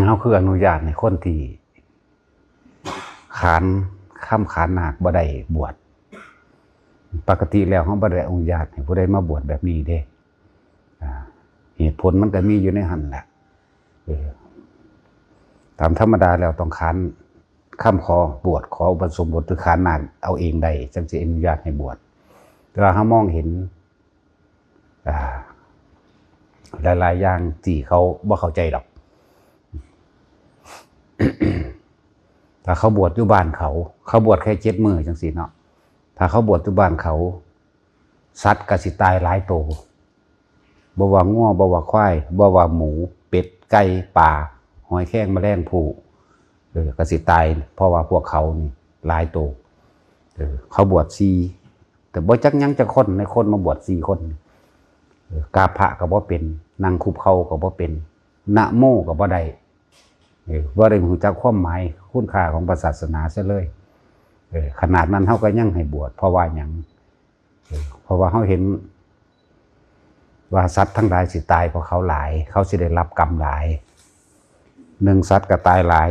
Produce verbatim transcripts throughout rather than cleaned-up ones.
เฮาคืออนุญาตให้คนที่ขานคำขานนาคบ่ได้บวช ปกติแล้วเฮาบ่ได้อนุญาตให้ผู้ใดมาบวชแบบนี้เด้ อ่า เหตุผลมันก็มีอยู่ในหั่นแหละ เออ ตามธรรมดาแล้วต้องขานคำขอบวช ขออุปสมบท หรือขานนาคเอาเองได้ จั่งสิอนุญาตให้บวช แต่ว่าเฮามองเห็น อ่า หลายๆอย่างที่เขาบ่เข้าใจดอก ถ้าเขาบวชอยู่บ้านเขา เขาบวชแค่เจ็ดมื้อจั่งซี้เนาะ ถ้าเขาบวชอยู่บ้านเขา สัตว์ก็สิตายหลายโต บ่ว่างัว บ่ว่าควาย บ่ว่าหมู เป็ด ไก่ ปลา หอยแครง แมลงภู่ เออ ก็สิตาย เพราะว่าพวกเขานี่หลายโต เออ เขาบวชสี่ แต่บ่จักหยังจักคน ในคนมาบวชสี่คน เออ กราบพระก็บ่เป็น นั่งคุบเข่าก็บ่เป็น นะโมก็บ่ได้ เออ บ่ได้รู้จักความหมายคุณค่าของพระศาสนาซะเลย เออ ขนาดนั้นเฮาก็ยังให้บวช เพราะว่าหยัง เออ เพราะว่าเฮาเห็นว่าสัตว์ทั้งหลายสิตายเพราะเขาหลาย เขาสิได้รับกรรมหลาย หนึ่ง สัตว์ก็ตายหลาย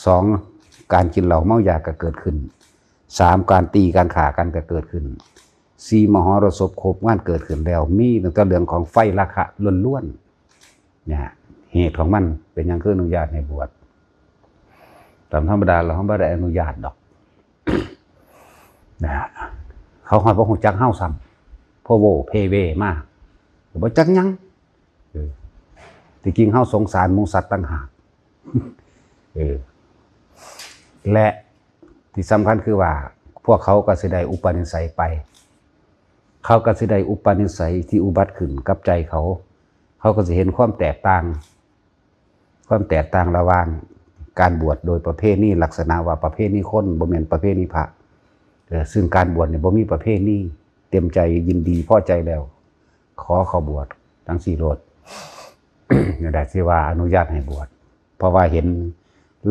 สอง การกินเหล้าเมายาก็เกิดขึ้น สาม การตีการฆ่ากันก็เกิดขึ้น สี่ มหรสพครบงานเกิดขึ้นแล้ว มีตั้งแต่เรื่องของไฟราคะล้วนๆ เนี่ย เหตุของมันเป็นหยังคืออนุญาตให้บวช ตามธรรมดาเราบ่ได้อนุญาตดอก นะฮะ เขาฮอดบ่ฮู้จักเฮาซ้ำ พอโว้เพเวมา บ่จักหยัง เออ ที่จริงเฮาสงสารหมู่สัตว์ต่างหาก เออ และที่สำคัญคือว่า พวกเขาก็สิได้อุปนิสัยไป เขาก็สิได้อุปนิสัยที่อุบัติขึ้นกับใจเขา เขาก็สิเห็นความแตกต่าง ความแตกต่างระหว่างการบวชโดยประเพณีลักษณะว่าประเพณีคน บ่แม่นประเพณีพระ เออ ซึ่งการบวชเนี่ยบ่มีประเพณี เต็มใจยินดีพอใจแล้ว ขอเข้าบวชจั่งซี้โลด นี่แหละที่ว่าอนุญาตให้บวช เพราะว่าเห็น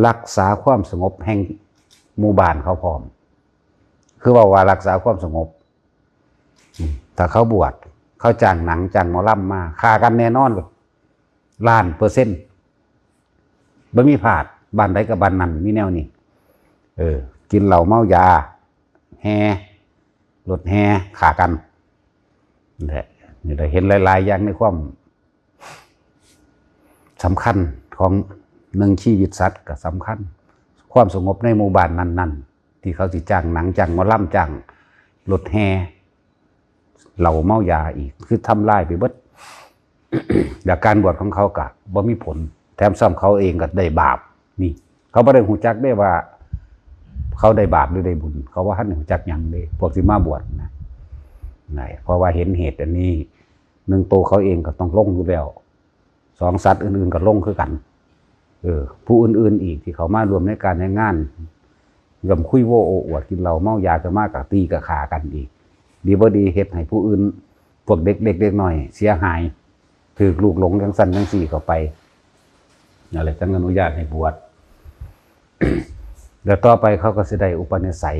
รักษาความสงบแห่งหมู่บ้านเขาพร้อม คือว่า ว่ารักษาความสงบ อืม ถ้าเขาบวช เขาจ้างหนังจ้างหมอลำมา ฆ่ากันแน่นอน ล้านเปอร์เซ็นต์ บ่มีพลาด บ้านใดก็บ้านนั้น มีแนวนี้ เออ กินเหล้าเมายา แห่ รถแห่ ฆ่ากัน นี่แหละ นี่ได้เห็นหลายๆอย่างในความสำคัญของหนึ่งชีวิตสัตว์ก็สำคัญ ความสงบในหมู่บ้านนั้นๆ ที่เขาสิจ้างหนังจ้างหมอลำจ้างรถแห่ เหล้าเมายาอีก คือทำลายไปเบิด แล้วการบวชของเขาก็บ่มีผล แถมซ้ำเขาเองก็ได้บาป นี่ เขาบ่ได้ฮู้จักเด้ว่า เขาได้บาปหรือได้บุญ เขาบ่ทันฮู้จักหยังเด้ พวกที่มาบวชนะ นะ เพราะว่าเห็นเหตุอันนี้ หนึ่ง ตัวเขาเองก็ต้องลงอยู่แล้ว สอง สัตว์อื่นๆก็ลงคือกัน เออ ผู้อื่นๆอีกที่เขามาร่วมในการในงาน ย่อมคุยโว้โอ้อวด กินเหล้าเมายากันมา ก็ตีก็ฆ่ากันอีก ดีบ่ดีเฮ็ดให้ผู้อื่น พวกเด็กๆเด็กน้อยเสียหาย ถืกลูกหลงจั่งซั้นจั่งซี้เข้าไป นั่นแหละจั่งอนุญาตให้บวช แล้วต่อไปเขาก็สิได้อุปนิสัย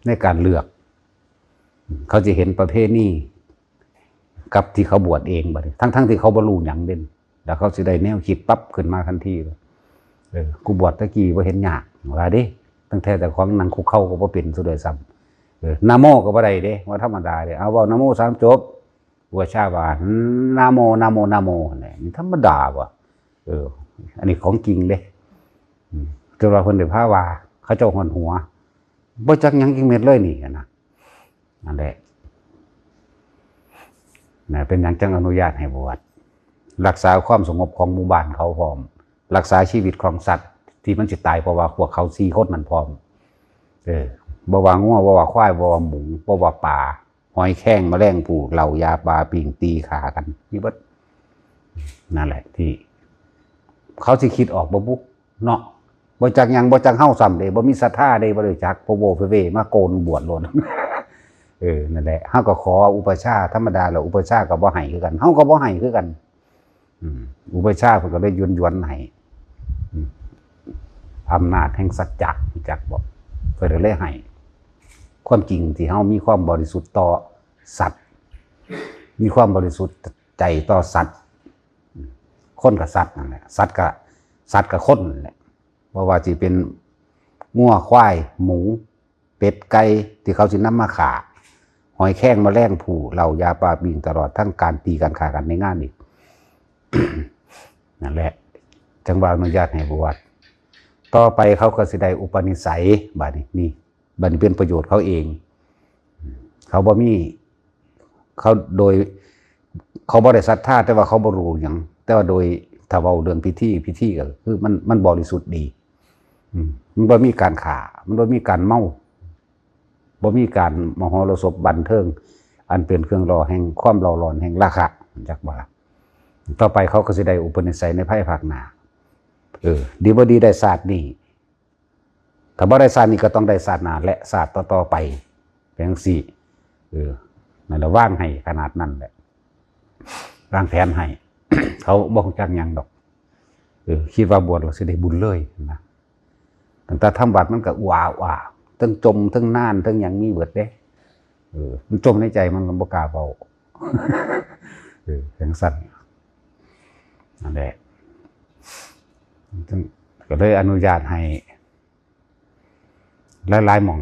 ในการเลือก เขาจะเห็นประเพณีกับที่เขาบวชเองบัดนี้ ทั้งๆที่เขาบ่รู้หยังเด้ แล้วเขาสิได้แนวคิดปั๊บขึ้นมาทันทีเลย เออ กูบวชตะกี้บ่เห็นยาก ว่าเด้ ตั้งแต่เจ้าของนั่งคุกเข่าก็บ่เป็นซะด้วยซ้ำ เออ นะโมก็บ่ได้เด้ ว่าธรรมดาเด้ เอาเว้านะโมสามจบ อุปัชฌาย์ว่า นะโม นะโม นะโม นี่ธรรมดาว่ะ เออ อันนี้ของจริงเด้ อืม จนว่าเพิ่นได้พาว่า เขาเจ้าฮ้อนหัว บ่จักหยังจักเม็ดเลยนี่นะ นั่นแหละ นะ เป็นหยังจั่งอนุญาตให้บวช รักษาความสงบของหมู่บ้านเขาพร้อม รักษาชีวิตของสัตว์ที่มันสิตายเพราะว่าพวกเขาสี่คนนั่นพร้อม เออ บ่ว่างัว บ่ว่าควาย บ่ว่าหมู บ่ว่าปลา หอยแครง แมลงภู่ เหล้า ยา ปลา ปิ้ง ตี ฆ่ากัน มีเบิด นั่นแหละที่ เขาสิคิดออกบ่บุ เนาะ บ่จักหยัง บ่จักเฮาซ้ำเด้ บ่มีศรัทธาเด้ บ่ได้จัก พอโว้เพเวมาโกนบวชโลด เออ นั่นแหละ เฮาก็ขออุปัชฌาย์ธรรมดาแล้ว อุปัชฌาย์ก็บ่ให้คือกัน เฮาก็บ่ให้คือกัน อืม อุปัชฌาย์เพิ่นก็เลยหยวนๆให้ อืม อำนาจแห่งสัจจะ รู้จักบ่ เพิ่นก็เลยให้ ความจริงที่เฮามีความบริสุทธิ์ต่อสัตว์ มีความบริสุทธิ์ใจต่อสัตว์ คนกับสัตว์นั่นแหละ สัตว์ก็ สัตว์กับคนแหละ บ่ว่าสิเป็นงัวควายหมู เป็ดไก่ที่เขาสินำมาฆ่า หอยแครงแมลงภู่เหล้ายาปลาปิ้งตลอดทั้งการตีกันฆ่ากันในงานอีก นั่นแหละ จั่งว่าอนุญาตให้บวช ต่อไปเขาก็สิได้อุปนิสัย บาดนี้นี่ บาดนี้เป็นประโยชน์เขาเอง เขาบ่มี เขาโดย เขาบ่ได้ศรัทธา แต่ว่าเขาบ่รู้หยัง แต่ว่าโดยถ้าเว้าเรื่องพิธี พิธีก็คือมัน มันบริสุทธิ์ดี อืม มันบ่มีการฆ่า มันบ่มีการเมา บ่มีการมหรสพบันเทิง อันเป็นเครื่องหล่อแห่งความหล่อหลอนแห่งราคะ จักบ่ล่ะ ต่อไปเขาก็สิได้อุปนิสัยในภายภาคหน้า เออ ดีบ่ดีได้ชาตินี้ ถ้าบ่ได้ชาตินี้ก็ต้องได้ชาติหน้าและชาติต่อๆไป เป็นจั่งซี้ เออ นั่นแหละ วางให้ขนาดนั้นแหละ วางแผนให้ เขาบ่รู้จักหยังดอก เออ คิดว่าบวชแล้วสิได้บุญเลยนะ ตั้งแต่ทำวัดมันก็อ้าอ้า ทั้งจม ทั้งนาน ทั้งหยังมีเบิดเด้ เออ มันจมในใจมัน มันบ่กล้าเว้า เออ จั่งซั้น นั่นแหละ ก็เลยอนุญาตให้ หลายๆหม่อง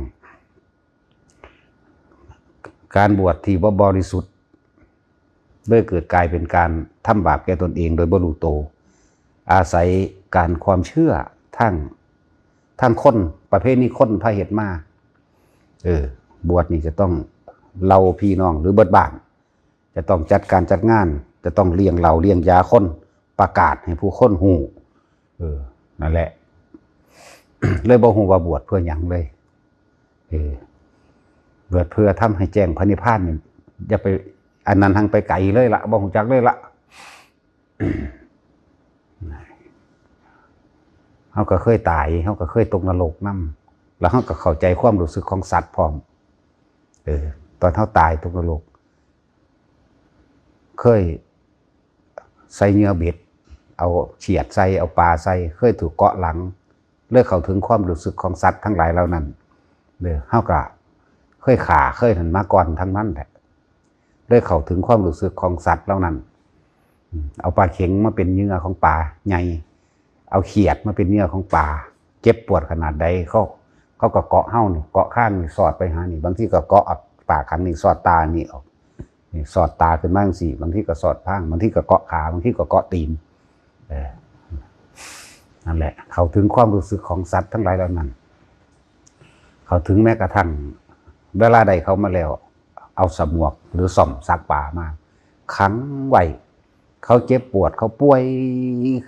การบวชที่บ่บริสุทธิ์ เลยเกิดกลายเป็นการทำบาปแก่ตนเองโดยบ่รู้โต อาศัยการความเชื่อทาง ทางคน ประเพณีคนพาเฮ็ดมา เออ บวชนี่จะต้องเหล่าพี่น้องหรือเบิดบ้าน จะต้องจัดการจัดงาน จะต้องเลี้ยงเหล้าเลี้ยงยาคน ประกาศให้ผู้คนฮู้ เออ นั่นแหละ เลยบ่ฮู้ว่าบวชเพื่อหยังเลย เออ บวชเพื่อทำให้แจ้งพระนิพพานนี่ อย่าไป อันนั้นหังไปไกลเลยละ บ่ฮู้จักเลยละ เฮาก็เคยตาย เฮาก็เคยตกนรกนำ แล้วเฮาก็เข้าใจความรู้สึกของสัตว์พร้อม เออ ตอนเฮาตายตกนรก เคยใส่เหยื่อเบ็ด เอาเขียดใส่ เอาปลาใส่ เคยถูกเกาะหลัง เลยเข้าถึงความรู้สึกของสัตว์ทั้งหลายเหล่านั้น เด้อ เฮาก็เคยฆ่า เคยหันมาก่อนทั้งนั้นแหละ เลยเข้าถึงความรู้สึกของสัตว์เหล่านั้น อืม เอาปลาเข็งมาเป็นเหยื่อของปลาใหญ่ เอาเขียดมาเป็นเหยื่อของปลา เจ็บปวดขนาดใด เขา เขาก็เกาะเฮานี่ เกาะข้างนี่สอดไปหานี่ บางทีก็เกาะปากข้างนี่สอดตานี่ออก นี่สอดตาขึ้นมาจั่งซี้ บางทีก็สอดพาง บางทีก็เกาะขา บางทีก็เกาะตีน เออ นั่นแหละ เข้าถึงความรู้สึกของสัตว์ทั้งหลายเหล่านั้น เข้าถึงแม้กระทั่ง เวลาใดเขามาแล้ว เอาสมวกหรือส้อมสักปลามา ขังไว้ เขาเจ็บปวด เขาป่วย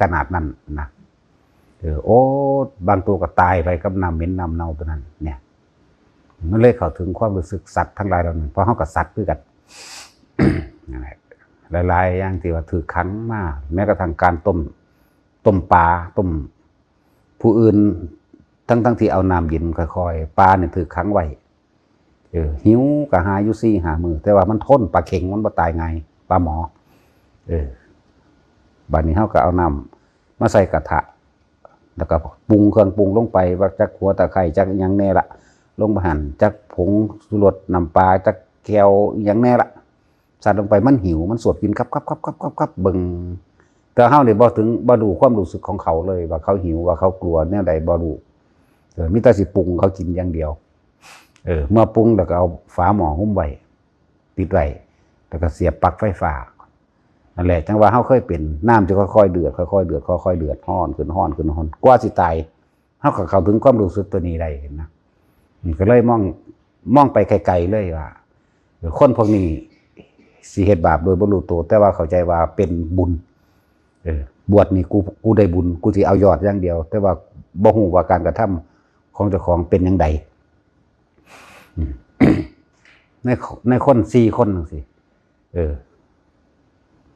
ขนาดนั้นนะ เออ โอ้ บางตัวก็ตายไปกับน้ำเหม็นน้ำเน่าตัวนั้น เนี่ย มันเลยเข้าถึงความรู้สึกสัตว์ทั้งหลายเหล่านั้น เพราะเฮาก็สัตว์คือกัน นั่นแหละ หลายๆอย่างที่ว่าถูกขังมา แม้กระทั่งการต้ม ต้มปลา ต้ม ผู้อื่น ทั้งๆที่เอาน้ำเย็นค่อยๆ ปลาเนี่ยถูกขังไว้ เออ หิวก็หาอยู่สี่ห้ามื้อ แต่ว่ามันทน ปลาเข็งมันบ่ตายง่าย ปลาหมอ เออ บัดนี้เฮาก็เอาน้ำมาใส่กระทะ แล้วก็ปรุงเครื่องปรุงลงไป ว่าจักหัวตะไคร้ จักอิหยังแน่ละ ลงไปหั่น จักผงชูรส น้ำปลา จักแจ่วอิหยังแน่ละ ใส่ลงไป มันหิว มันสวบกิน กับ กับ กับ กับ กับ เบิ่ง แต่เฮานี่บ่ถึง บ่รู้ความรู้สึกของเขาเลย ว่าเขาหิว ว่าเขากลัวแนวใด บ่รู้ เออ มีแต่สิปรุงเขากินอย่างเดียว เออ เมื่อปรุงแล้วก็เอาฝาหม้อหุ้มไว้ ปิดไว้ แล้วก็เสียบปลั๊กไฟฟ้า นั่นแหละ จั่งว่าเฮาเคยเป็น น้ำจะค่อยๆเดือด ค่อยๆเดือด ค่อยๆเดือด ร้อนขึ้น ร้อนขึ้น ร้อน กว่าสิตาย เฮาก็เข้าถึงความรู้สึกตัวนี้ได้ เห็นนะ นี่ก็เลยมอง มองไปไกลๆเลยว่า เออ คนพวกนี้สิเฮ็ดบาปโดยบ่รู้ตัว แต่ว่าเข้าใจว่าเป็นบุญ เออ บวชนี่กู กูได้บุญ กูสิเอายอดอย่างเดียว แต่ว่าบ่ฮู้ว่าการกระทำของเจ้าของเป็นจั่งใด อืม ใน ในคนสี่คนจั่งซี้ เออ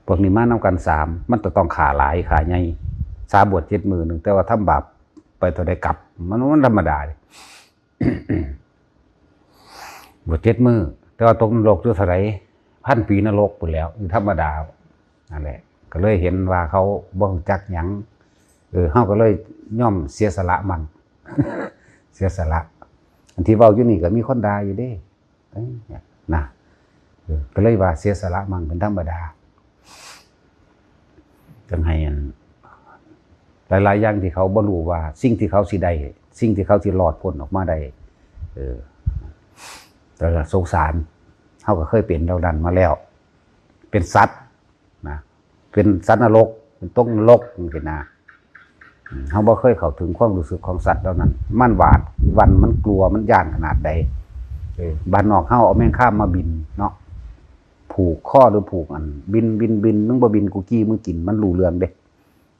พวกนี้มานำกันสาม มันจะต้องฆ่าหลาย ฆ่าใหญ่ สาบวชเจ็ดมื้อหนึ่ง แต่ว่าทำบาปไปเท่าใดกลับ มัน มันธรรมดาเด้ บวชเจ็ดมื้อ แต่ว่าตกนรกอยู่เท่าใด พันปีนรกพู้นแหล้ว นี่ธรรมดา นั่นแหละ ก็เลยเห็นว่าเขาบ่รู้จักหยัง เออ เฮาก็เลยยอมเสียสละมั่ง เสียสละ อันที่เว้าอยู่นี่ก็มีคนด่าอยู่เด้ เอ้ย นะ เออ ก็เลยว่าเสียสละมั่งเป็นธรรมดา จั่งให้อัน หลายๆอย่างที่เขาบ่รู้ว่าสิ่งที่เขาสิได้ สิ่งที่เขาสิรอดพ้นออกมาได้ เออ แต่ก็สงสาร เฮาก็เคยเป็นเหล่านั้นมาแล้ว เป็นสัตว์นะ เป็นสัตว์นรก เป็นตกนรกจังซี้นะ อืม เฮาบ่เคยเข้าถึงความรู้สึกของสัตว์เหล่านั้น มันหวาดหวั่น มันกลัว มันย้านขนาดใด เออ บ้านนอกเฮาเอาแมงคามมาบินเนาะ ผูกคอหรือผูกอัน บิน บิน บิน มึงบ่บินกูจี้มึงกิน มันรู้เรื่องเด้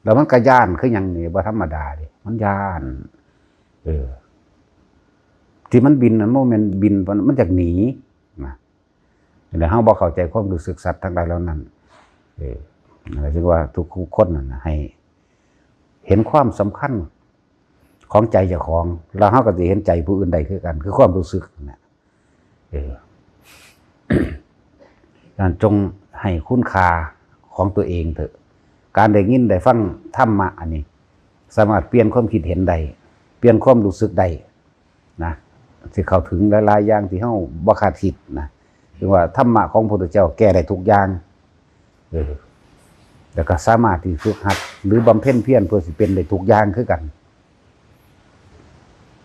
แล้วมันก็ย้านคือหยังนี่ บ่ธรรมดาเด้ มันย้าน เออ ที่มันบินนั้นบ่แม่นบิน มันอยากหนีนะ แล้วเฮาบ่เข้าใจความรู้สึกสัตว์ทั้งหลายเหล่านั้น เออ นั่นแหละ จึงว่าทุกคนนั่นน่ะ ให้เห็นความสำคัญของใจเจ้าของ แล้วเฮาก็สิเห็นใจผู้อื่นได้คือกัน คือความรู้สึกนั่นน่ะ เออ นั้นจงให้คุณค่าของตัวเองเถอะ การได้ยินได้ฟังธรรมะอันนี้ สามารถเปลี่ยนความคิดเห็นได้ เปลี่ยนความรู้สึกได้นะ สิเข้าถึงหลายๆอย่างที่เฮาบ่คาดคิดนะ ถึงว่าธรรมะของพระพุทธเจ้าแก้ได้ทุกอย่าง เออ แล้วก็สามารถที่ฝึกหัด หรือบำเพ็ญเพียรเพื่อสิเป็นได้ทุกอย่างคือกัน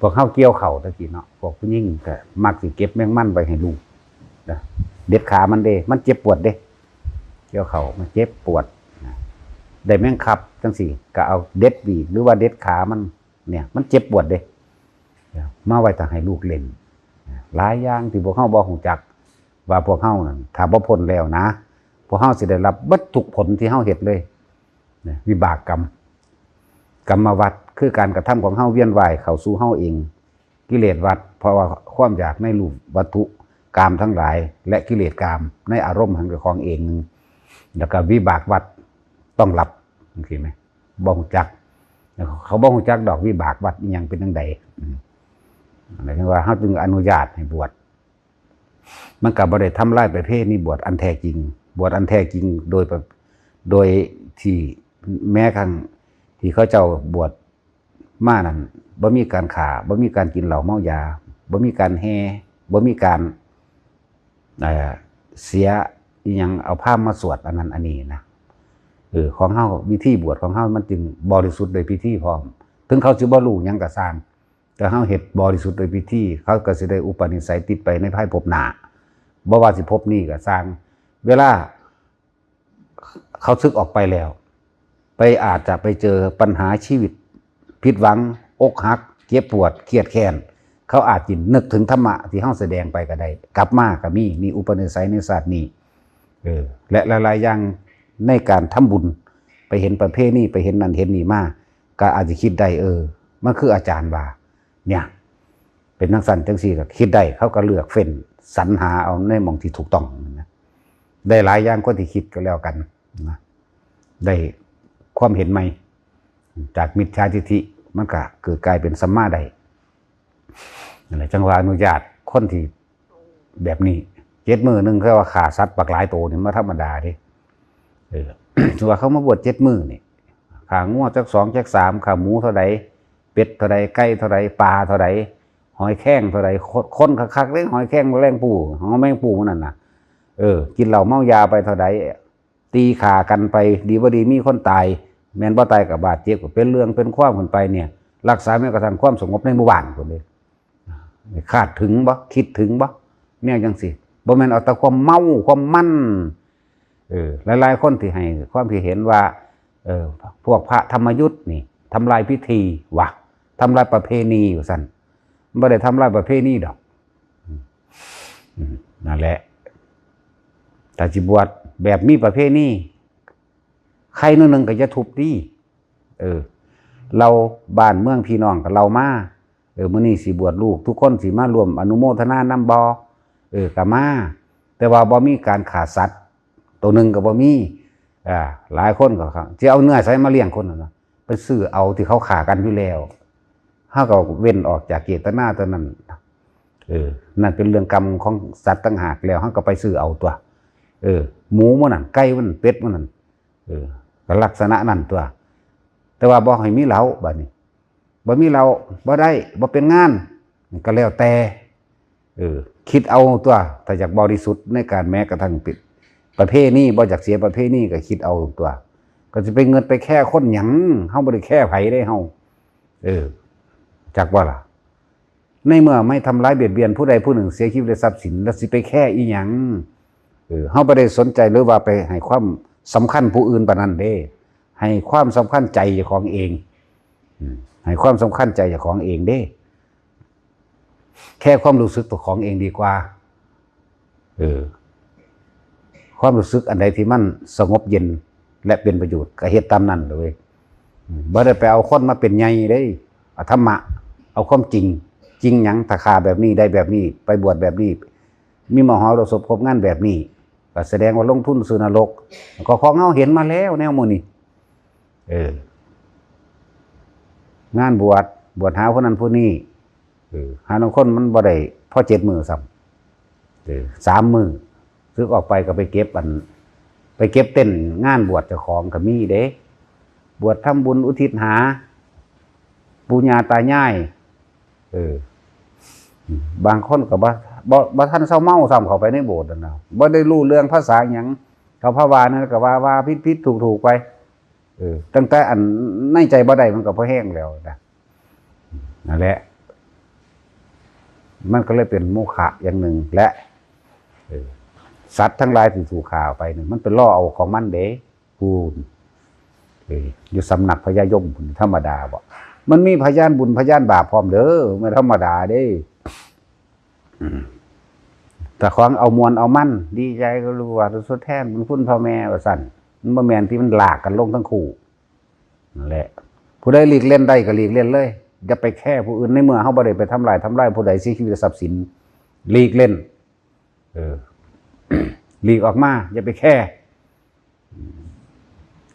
พวกเฮาเกี่ยวข้าวตะกี้เนาะ พวกผู้หญิงก็มักสิเก็บแมงมันไว้ให้ลูกนะ เด็ดขามันเด้ มันเจ็บปวดเด้ เกี่ยวข้าวมันเจ็บปวดนะ ได้แมงคับจังซี้ ก็เอาเด็ดปีก หรือว่าเด็ดขามัน เนี่ย มันเจ็บปวดเด้ มาไว้ถ้าให้ลูกเล่น หลายอย่างที่พวกเฮาบ่ฮู้จัก ว่าพวกเฮานั่น ถ้าบ่พ้นแล้วนะ พวกเฮาสิได้รับเบิดทุกผลที่เฮาเฮ็ดเลย นะ วิบากกรรม กรรมวัฏ คือการกระทำของเฮาเวียนว่ายเข้าสู่เฮาเอง กิเลสวัฏ เพราะว่าความอยากในรูปวัตถุกามทั้งหลาย และกิเลสกามในอารมณ์ของเจ้าของเอง แล้วก็วิบากวัฏ ต้องรับ จังซี้แหม บ่ฮู้จัก เขาบ่ฮู้จักดอกวิบากวัฏอิหยังเป็นจั่งใด อืม อันนั้นว่าเฮาจึงอนุญาตให้บวช มันก็บ่ได้ทำลายประเพณีบวชอันแท้จริง บวชอันแท้จริงโดยประ โดยที่แม้กระทั่งที่เขาเจ้าบวชมานั้น บ่มีการฆ่า บ่มีการกินเหล้าเมายา บ่มีการแห่ บ่มีการ เอ่อ เสียอิหยัง เอาพราหมณ์มาสวดอันนั้นอันนี้นะ เออ ของเฮา วิธีบวชของเฮามันจึงบริสุทธิ์โดยพิธีพร้อม ถึงเขาสิบ่รู้หยังก็ซ่าง แต่เฮาเฮ็ดบริสุทธิ์โดยพิธี เขาก็สิได้อุปนิสัยติดไปในภายภพหน้า บ่ว่าสิภพนี้ก็ซ่าง เวลาเขาสึกออกไปแล้ว ไปอาจจะไปเจอปัญหาชีวิต ผิดหวัง อกหัก เจ็บปวด เครียดแค้น เขาอาจจินึกถึงธรรมะที่เฮาแสดงไปก็ได้ กลับมาก็มี มีอุปนิสัยในชาตินี้ เออ และหลายๆอย่างในการทำบุญ ไปเห็นประเพณี ไปเห็นนั่นเห็นนี่มา ก็อาจจะคิดได้ เออ มันคืออาจารย์ว่า เนี่ย เป็นจั่งซั้นจั่งซี้ ก็คิดได้ เขาก็เลือกเฟ้นสรรหาเอาในหม่องที่ถูกต้องนะ ได้หลายอย่างคนที่คิดก็แล้วกันนะ ได้ความเห็นใหม่ จากมิจฉาทิฏฐิ มันก็เกิดกลายเป็นสัมมาได้ นั่นแหละ จั่งว่าอนุญาตคนที่แบบนี้ เจ็ดมื้อหนึ่ง คือว่าฆ่าสัตว์บักหลายโตนี่ บ่ธรรมดาเด้ เออ ถือว่าเขามาบวชเจ็ดมื้อนี่ ฆ่างัวจักสองจักสาม ฆ่าหมูเท่าใด เป็ดเท่าใด ไก่เท่าใด ปลาเท่าใด หอยแครงเท่าใด คน คนคักๆเด้ หอยแครง แมลงภู่ หอยแมงภู่นั่นน่ะ เออ กินเหล้าเมายาไปเท่าใด ตีฆ่ากันไป ดีบ่ดีมีคนตาย แม่นบ่ตายก็บาดเจ็บ ก็เป็นเรื่องเป็นความขึ้นไปเนี่ย รักษาแม้กระทั่งความสงบในหมู่บ้านพู้นเด้ คาดถึงบ่ คิดถึงบ่ แนวจั่งซี้ บ่แม่นเอาแต่ความเมา ความมัน เออ หลายๆคนที่ให้ความคิดเห็นว่า เออ พวกพระธรรมยุทธ์นี่ ทำลายพิธีว่ะ ทำลายประเพณีว่าซั่น บ่ได้ทำลายประเพณีดอก อืม อืม นั่นแหละ ถ้าสิบวชแบบมีประเพณี ใครหนึ่งหนึ่งก็จะทุบตี เออ เล่าบ้านเมืองพี่น้องก็เล่ามา เออ มื้อนี้สิบวชลูก ทุกคนสิมาร่วมอนุโมทนานำบ่ เออ ก็มา แต่ว่าบ่มีการฆ่าสัตว์ ตัวหนึ่งก็บ่มี อ่า หลายคนก็ครับ สิเอาเนื้อไสมาเลี้ยงคนน่ะนะ ไปซื้อเอาที่เขาฆ่ากันอยู่แล้ว เฮาก็เว้นออกจากเจตนาตัวนั้น เออ นั่นเป็นเรื่องกรรมของสัตว์ต่างหาก แล้วเฮาก็ไปซื้อเอาตัว เออ หมูมื้อนั้น ไก่มื้อนั้น เป็ดมื้อนั้น เออ ก็ลักษณะนั้นตัว แต่ว่าบ่ให้มีเหล้าบัดนี้ บ่มีเหล้า บ่ได้ บ่เป็นงาน ก็แล้วแต่ เออ คิดเอาตัว ถ้าอยากบริสุทธิ์ในการแม้กระทั่งปิดประเพณี บ่อยากเสียประเพณีก็คิดเอาตัว ก็สิไปเงิดไปแคร์คนหยัง เฮาบ่ได้แคร์ไผเด้เฮา เออ จักบ่ล่ะ ในเมื่อไม่ทำร้ายเบียดเบียนผู้ใดผู้หนึ่งเสียชีวิตและทรัพย์สิน แล้วสิไปแคร์อีหยัง เออ เฮาบ่ได้สนใจหรือว่าไปให้ความสำคัญผู้อื่นปานนั้นเด้ ให้ความสำคัญใจเจ้าของเอง อืม ให้ความสำคัญใจเจ้าของเองเด้ แคร์ความรู้สึกตัวของเองดีกว่า เออ ความรู้สึกอันใดที่มันสงบเย็นและเป็นประโยชน์ ก็เฮ็ดตามนั้นเลย อืม บ่ได้ไปเอาคนมาเป็นใหญ่เด้ เอาธรรมะ เอาความจริง จริงหยัง ถ้าฆ่าแบบนี้ ได้แบบนี้ ไปบวชแบบนี้ มีมหรสพครบงานแบบนี้ ก็แสดงว่าลงทุนสู่นรก ก็ของเฮาเห็นมาแล้วแนวหมู่นี้ เออ งานบวช บวชหาผู้นั้นผู้นี้ เออ หาลางคนมันบ่ได้พอเจ็ดมื้อซ้ำ เออ สามมื้อ สึกออกไปก็ไปเก็บอัน ไปเก็บเต็นท์งานบวชเจ้าของก็มีเด้ บวชทำบุญอุทิศหา ปู่ย่าตายาย เออ บางคนก็บ่ บ่ บ่ทันเซาเมาซ้ำเข้าไปในโบสถ์นั่นนะ บ่ได้รู้เรื่องภาษาหยัง เขาพาว่านั่นก็ว่า ว่าผิดๆ ถูกๆ ไป เออ ตั้งแต่อันในใจบ่ได้มันก็พอแฮงแล้วนะ นั่นแหละ มันก็เลยเป็นโมฆะอย่างหนึ่ง และ เออ สัตว์ทั้งหลายที่ถูกฆ่าไปนี่ มันไปล่อเอาของมันเด้ พู้น เออ อยู่สำนักพญายมพู้น ธรรมดาบ่ มันมีพยานบุญพยานบาปพร้อมเด้อ บ่ธรรมดาเด้ อืม แต่ของเอาม่วนเอามัน ดีใจก็รู้ว่าทดแทนบุญคุณพ่อแม่ว่าซั่น มันบ่แม่นที่มันลากกันลงทั้งคู่ นั่นแหละ ผู้ใดหลีกเล่นได้ก็หลีกเล่นเลย อย่าไปแคร์ผู้อื่น ในเมื่อเฮาบ่ได้ไปทำลาย ทำลายผู้ใด เสียชีวิตทรัพย์สิน หลีกเล่น เออ หลีกออกมา อย่าไปแคร์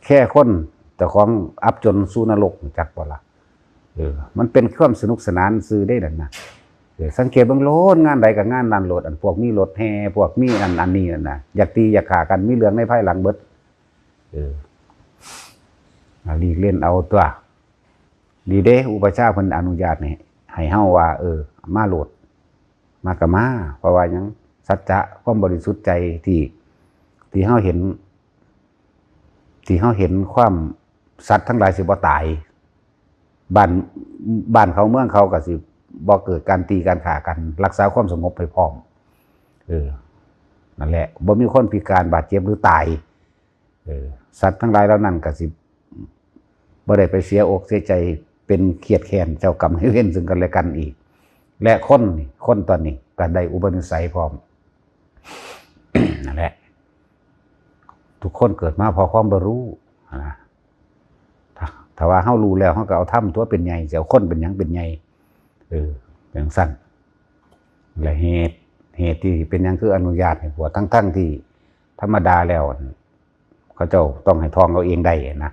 แคร์คน เจ้าของอับจนสู่นรก จักบ่ล่ะ เออ มันเป็นความสนุกสนานซื่อเด้นั่นนะ เออ สังเกตเบิ่งโลด งานใดก็งานนั้นโลด อันพวกมีรถแห่ พวกมีอัน อันนี้นั่นนะ อยากตีอยากฆ่ากัน มีเรื่องในภายหลังเบิด เออ อ่ะ หลีกเล่นเอาตัว ดีเด้ อุปัชฌาย์เพิ่นอนุญาตให้ ให้เฮาว่า เออ มาโลด มาก็มา เพราะว่าหยัง สัจจะความบริสุทธิ์ใจที่ ที่เฮาเห็น ที่เฮาเห็นความสัตว์ทั้งหลายสิบ่ตาย บ้าน บ้านเขาเมืองเขาก็สิบ่เกิดการตีการฆ่ากัน รักษาความสงบให้พร้อม เออ นั่นแหละ บ่มีคนพิการบาดเจ็บหรือตาย เออ สัตว์ทั้งหลายเหล่านั้นก็สิบ่ได้ไปเสียอกเสียใจ เป็นเครียดแค้นเจ้ากรรมนายเวรซึ่งกันและกันอีก และคนนี่ คนตอนนี้ก็ได้อุปนิสัยพร้อม นั่นแหละ ทุกคนเกิดมาเพราะความบ่รู้นะ ถ้า ถ้าว่าเฮารู้แล้ว เฮาก็เอาธรรมตัวเป็นใหญ่ สิเอาคนเป็นหยังเป็นใหญ่ เออ จั่งซั้น และเหตุ เหตุที่เป็นหยังคืออนุญาตให้บวช ทั้งๆที่ธรรมดาแล้ว เขาเจ้าต้องให้ท่องเอาเองได้นะ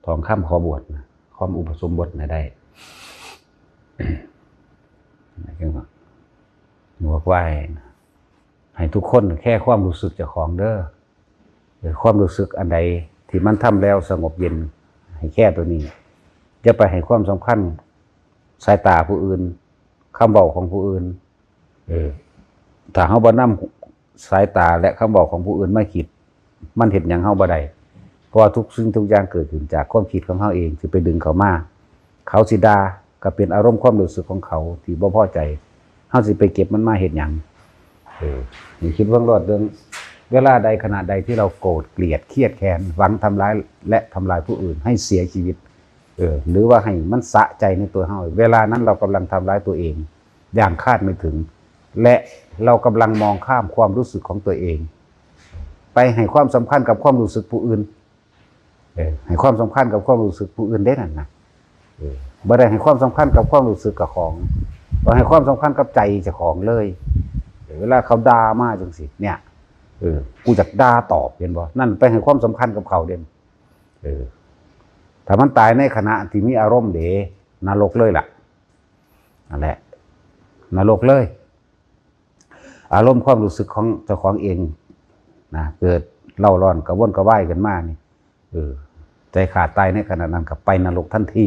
ท่องคำขอบวชนะ คำอุปสมบทนะได้ จั่งว่า บอกว่าให้ ให้ทุกคนแคร์ความรู้สึกเจ้าของเด้อ เออ ความรู้สึกอันใดที่มันทำแล้วสงบเย็น ให้แคร์ตัวนี้ อย่าไปให้ความสำคัญสายตาผู้อื่น คำเว้าของผู้อื่น เออ ถ้าเฮาบ่นำสายตาและคำเว้าของผู้อื่นมาคิด มันเฮ็ดหยังเฮาบ่ได้ เพราะว่าทุกสิ่งทุกอย่างเกิดขึ้นจากความคิดของเฮาเอง สิไปดึงเขามา เขาสิด่าก็เป็นอารมณ์ความรู้สึกของเขาที่บ่พอใจ เฮาสิไปเก็บมันมาเฮ็ดหยัง เออ ให้คิดเบิ่งโลดเรื่อง เวลาใดขณะใดที่เราโกรธเกลียดเครียดแค้น หวังทำร้ายและทำลายผู้อื่นให้เสียชีวิต เออ หรือว่าให้มันสะใจในตัวเฮา เวลานั้นเรากำลังทำร้ายตัวเองอย่างคาดไม่ถึง และเรากำลังมองข้ามความรู้สึกของตัวเอง ไปให้ความสำคัญกับความรู้สึกผู้อื่น เออ ให้ความสำคัญกับความรู้สึกผู้อื่นได้นั่นนะ เออ บ่ได้ให้ความสำคัญกับความรู้สึกกับของ บ่ให้ความสำคัญกับใจเจ้าของเลย เออ เวลาเขาด่ามาจังซี่ เนี่ย เออ กูอยากด่าตอบ เห็นบ่ นั่นไปให้ความสำคัญกับเขาเด่น เออ ถ้ามันตายในขณะที่มีอารมณ์เด้ นรกเลยล่ะ นั่นแหละ นรกเลย อารมณ์ความรู้สึกของเจ้าของเองนะ เกิดเร่าร้อนกระวนกระวายขึ้นมานี่ เออ ใจขาดตายในขณะนั้นก็ไปนรกทันที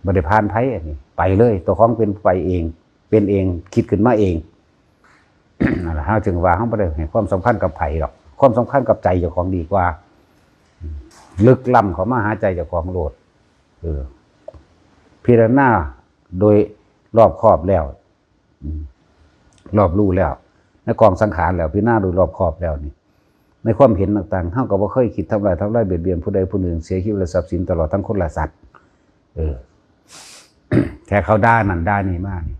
บ่ได้ผ่านไผอันนี้ ไปเลย ตัวของเป็นไปเอง เป็นเอง คิดขึ้นมาเอง นั่นล่ะ เฮาจึงว่าเฮาบ่ได้ให้ความสำคัญกับไผดอก ความสำคัญกับใจเจ้าของดีกว่า ลึกล้ำเข้ามาหาใจเจ้าของโลด เออ พิจารณาโดยรอบคอบแล้ว อืม รอบรู้แล้ว ในกองสังขารแล้ว พิจารณาโดยรอบคอบแล้วนี่ ในความเห็นต่างๆ เฮาก็บ่เคยคิดทำลาย ทำลายเบียดเบียนผู้ใดผู้หนึ่ง เสียชีวิตและทรัพย์สิน ตลอดทั้งคนและสัตว์ เออ แค่เขาด่านั่นด่านี่มานี่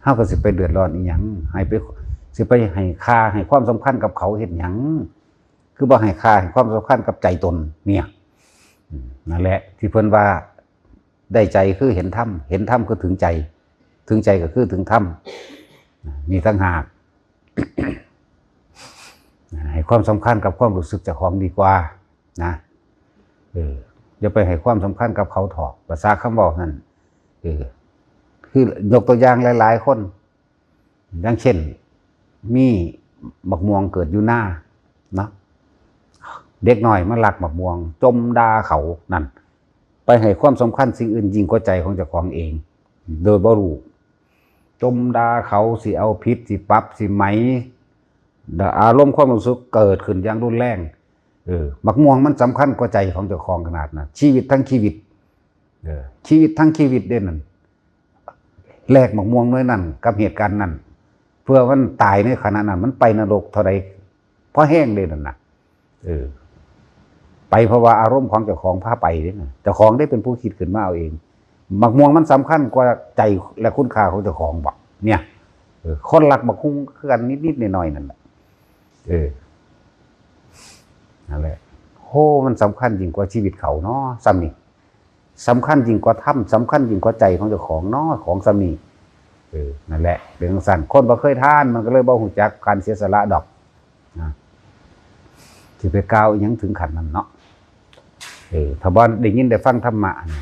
เฮาก็สิไปเดือดร้อนอีหยัง ให้ไป สิไปให้ค่าให้ความสำคัญกับเขาเฮ็ดหยัง คือบ่ให้ค่าให้ความสำคัญกับใจตนเนี่ย อืม นั่นแหละ ที่เพิ่นว่า ได้ใจคือเห็นธรรม เห็นธรรมคือถึงใจ ถึงใจก็คือถึงธรรม นี่ต่างหาก ให้ความสำคัญกับความรู้สึกเจ้าของดีกว่านะ เออ อย่าไปให้ความสำคัญกับเขาเถาะ ภาษาคำเว้านั่น เออ คือยกตัวอย่างหลายๆ คน อย่างเช่น มีบักม่วงเกิดอยู่นาเนาะ เด็กน้อยมาลักบักม่วง จ่มด่าเขานั่น ไปให้ความสำคัญสิ่งอื่นยิ่งกว่าใจของเจ้าของเอง โดยบ่รู้ จ่มด่าเขา สิเอาผิด สิปรับ สิไหม อารมณ์ความรู้สึกเกิดขึ้นอย่างรุนแรง เออ บักม่วงมันสำคัญกว่าใจของเจ้าของขนาดนั้น ชีวิตทั้งชีวิต เออ ชีวิตทั้งชีวิตเด้นั่น แลกบักม่วงหน่วยนั้นกับเหตุการณ์นั้น เพื่อมันตายในขณะนั้น มันไปนรกเท่าใด พอแฮงเด้นั่นน่ะ เออ ไปเพราะว่าอารมณ์ของเจ้าของพาไปเด้นะ เจ้าของได้เป็นผู้คิดขึ้นมาเอาเอง บักม่วงมันสำคัญกว่าใจและคุณค่าของเจ้าของบ่ เนี่ย เออ คนลักบักฮุ่งคือกันนิดๆหน่อยๆนั่นแหละ เออ นั่นแหละ โห มันสำคัญยิ่งกว่าชีวิตเขาเนาะ ส่ำนี่ สำคัญยิ่งกว่าธรรม สำคัญยิ่งกว่าใจของเจ้าของเนาะ ของส่ำนี่ เออ นั่นแหละ เป็นจั่งซั้น คนบ่เคยทาน มันก็เลยบ่ฮู้จักการเสียสละดอก นะ สิไปกล่าวอิหยังถึงขั้นนั้นเนาะ เออ ถ้าบ่ได้ยินได้ฟังธรรมะนี่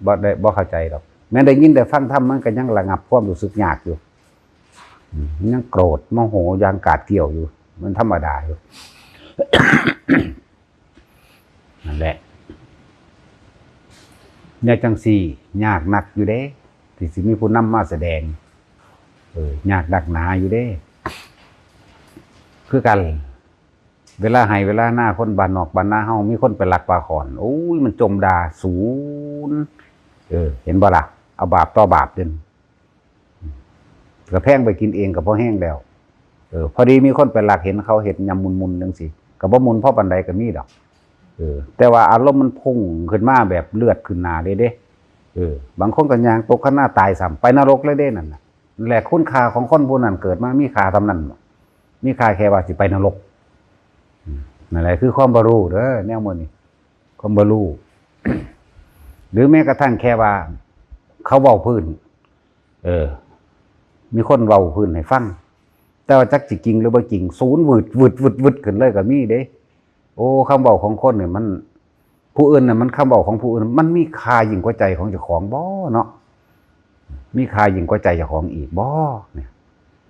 บ่ได้ บ่เข้าใจดอก แม้ได้ยินได้ฟังธรรม มันก็ยังระงับความรู้สึกยากอยู่ อืม มันยังโกรธโมโหอย่างกาดเกลี้ยวอยู่ มันธรรมดาอยู่ นั่นแหละ เนี่ยจั่งซี้ ยากนักอยู่เด้ ที่สิมีผู้นำมาแสดง เออ ยากนักหนาอยู่เด้ คือกัน เวลาไฮ่เวลานาคนบ้านนอกบ้านนาเฮา มีคนไปลักปลาข่อน โอ้ย มันจ่มด่าสูน เออ เห็นบ่ล่ะ เอาบาปต่อบาปเด้ กะแพงไปกินเองกะพอแฮงแล้ว เออ พอดีมีคนไปลักเห็นเขาเฮ็ดยำมุนๆจั่งซี้ กะบ่มุนพอปานใดกะมีดอก เออ แต่ว่าอารมณ์มันพุ่งขึ้นมาแบบเลือดขึ้นหน้าเลยเด้ เออ บางคนกะย่างตกคันนาตายซ้ำ ไปนรกเลยเด้นั่นน่ะ นั่นแหละ คุณค่าของคนผู้นั้นเกิดมามีค่าส่ำนั้นบ่ มีค่าแค่ว่าสิไปนรก อืม นั่นแหละคือความบ่ฮู้เด้อ แนวหมู่นี้ ความบ่ฮู้ หรือแม้กระทั่งแค่ว่า เขาเว้าพื้น เออ มีคนเว้าพื้นให้ฟัง แต่ว่าจักสิจริงหรือบ่จริง สูนวืด วืด วืด วืดขึ้นเลยกะมีเด้ โอ้ คำเว้าของคนนี่มัน ผู้อื่นน่ะ มันคำเว้าของผู้อื่น มันมีค่ายิ่งกว่าใจของเจ้าของบ่เนาะ มีค่ายิ่งกว่าใจเจ้าของอีกบ่ เนี่ย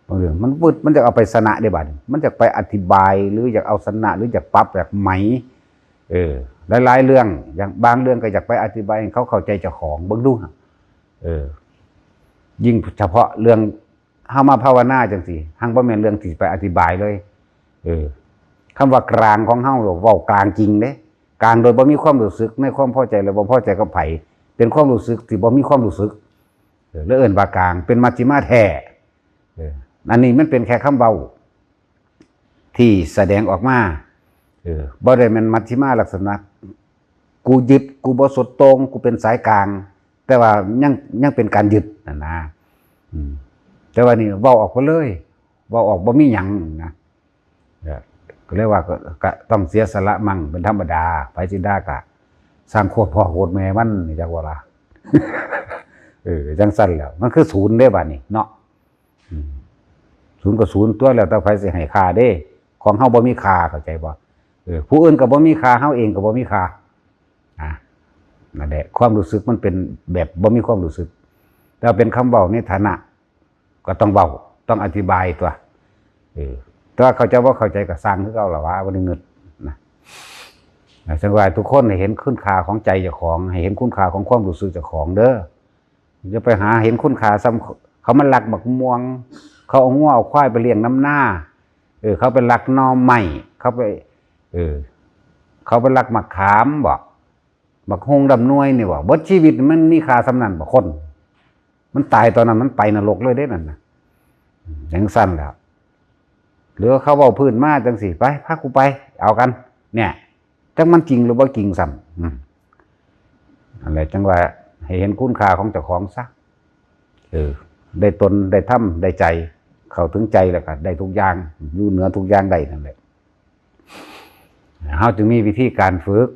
บางเรื่องมันวืด มันอยากเอาไปชนะเด้บัดนี้ มันอยากไปอธิบาย หรืออยากเอาชนะ หรืออยากปรับอยากไหม เออ หลายๆเรื่อง อย่างบางเรื่องกะอยากไปอธิบายให้เขาเข้าใจเจ้าของ เบิ่งดู เออ ยิ่งเฉพาะเรื่อง เฮามาภาวนาจั่งซี้ หั้งบ่แม่นเรื่องที่ไปอธิบายเลย เออ คำว่ากลางของเฮา เว้ากลางจริงเด้ กลางโดยบ่มีความรู้สึกในความพอใจและบ่พอใจกับไผ เป็นความรู้สึกที่บ่มีความรู้สึก เออ แล้วเอิ้นว่ากลาง เป็นมัชฌิมาแท้ เออ อันนี้มันเป็นแค่คำเว้า ที่แสดงออกมา เออ บ่ได้แม่นมัชฌิมาลักษณะ กูยึด กูบ่สุดโต่ง กูเป็นสายกลาง แต่ว่ายัง ยังเป็นการยึดนั่นนะ อืม แต่ว่านี่เว้าออกไปเลย เว้าออกบ่มีหยังนะ เออ ก็เลยว่าก็ ก็ต้องเสียสละมั่ง เป็นธรรมดา ไผสิด่ากะ ช่างโคตรพ่อโคตรแม่มัน นี่จักว่าล่ะ เออ จั่งซั่นแหล้ว มันคือสูนเด้บัดนี้เนาะ อืม สูนก็สูนตั๊ว แล้วแต่ไผสิให้ค่าเด้ ของเฮาบ่มีค่า เข้าใจบ่ เออ ผู้อื่นก็บ่มีค่า เฮาเองก็บ่มีค่า นะ นั่นแหละ ความรู้สึกมันเป็นแบบบ่มีความรู้สึก แต่เป็นคำเว้าในฐานะ ก็ต้องเว้า ต้องอธิบายตั๊ว เออ แต่ว่าเข้าใจบ่เข้าใจก็ซ่างคือเก่าล่ะวะ บ่ได้งึดนะ นะ จั่งว่าทุกคนให้เห็นคุณค่าของใจเจ้าของ ให้เห็นคุณค่าของความรู้สึกเจ้าของเด้อ อย่าไปหาเห็นคุณค่าส่ำเขามาลักบักม่วง เขาเอางัวเอาควายไปเลี้ยงนำนา เออ เขาไปลักหน่อไม้ เขาไป เออ เขาไปลักหมากขามบ่ บักฮุ่งดำหน่วยนี่บ่ เบิดชีวิตมันมีค่าส่ำนั้นบ่ คน มันตายตอนนั้นมันไปนรกเลยเด้นั่นน่ะ จั่งซั่นแหล้ว หรือเขาเว้าพื้นมาจั่งซี้ ไป พากูไป เอากัน เนี่ย จักมันจริงหรือบ่จริงซ้ำ อืม นั่นแหละ จั่งว่าให้เห็นคุณค่าของเจ้าของซะ เออ ได้ตน ได้ธรรม ได้ใจ เข้าถึงใจแล้วก็ได้ทุกอย่าง อยู่เหนือทุกอย่างได้นั่นแหละ เฮาจึงมีวิธีการฝึก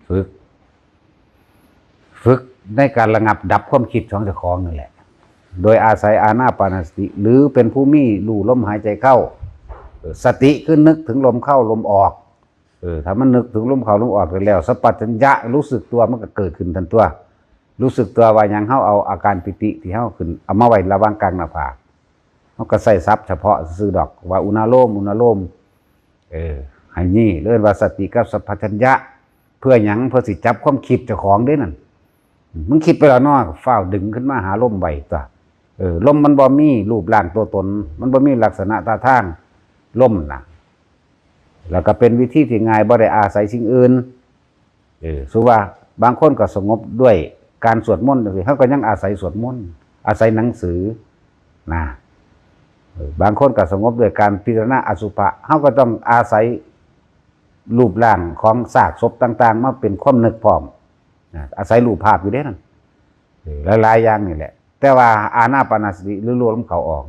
ฝึก ฝึกในการระงับดับความคิดของเจ้าของนั่นแหละ โดยอาศัยอานาปานสติ หรือเป็นผู้มีรู้ลมหายใจเข้า เออ สติคือนึกถึงลมเข้าลมออก เออ ถ้ามันนึกถึงลมเข้าลมออกแล้ว สัมปชัญญะรู้สึกตัวมันก็เกิดขึ้นทันตัว รู้สึกตัวว่าหยัง เฮาเอาอาการปีติที่เฮาขึ้น เอามาไว้ระหว่างกลางหน้าผาก เฮาก็ใส่ศัพท์เฉพาะซื่อๆดอก ว่าอุณาโลม อุณาโลม เออ ให้นี่เรียกว่าสติกับสัมปชัญญะ เพื่อหยัง เพื่อสิจับความคิดเจ้าของเด้นั่น มึงคิดไปแล้วเนาะ ฟ้าวดึงขึ้นมาหาลมไว้ตัว เออ ลมมันบ่มีรูปร่างตัวตน มันบ่มีลักษณะท่าทาง ลมน่ะ แล้วก็เป็นวิธีที่ง่าย บ่ได้อาศัยสิ่งอื่น เออ สมมุติว่าบางคนก็สงบด้วยการสวดมนต์จั่งซี้ เฮาก็ยังอาศัยสวดมนต์ อาศัยหนังสือ นะ เออ บางคนก็สงบด้วยการพิจารณาอสุภะ เฮาก็ต้องอาศัยรูปร่างของซากศพต่างๆ มาเป็นความนึกพร้อม นะ อาศัยรูปภาพอยู่เด้นั่น เออ หลายๆอย่างนี่แหละ แต่ว่าอานาปานสติหรือรู้ลมเข้าออก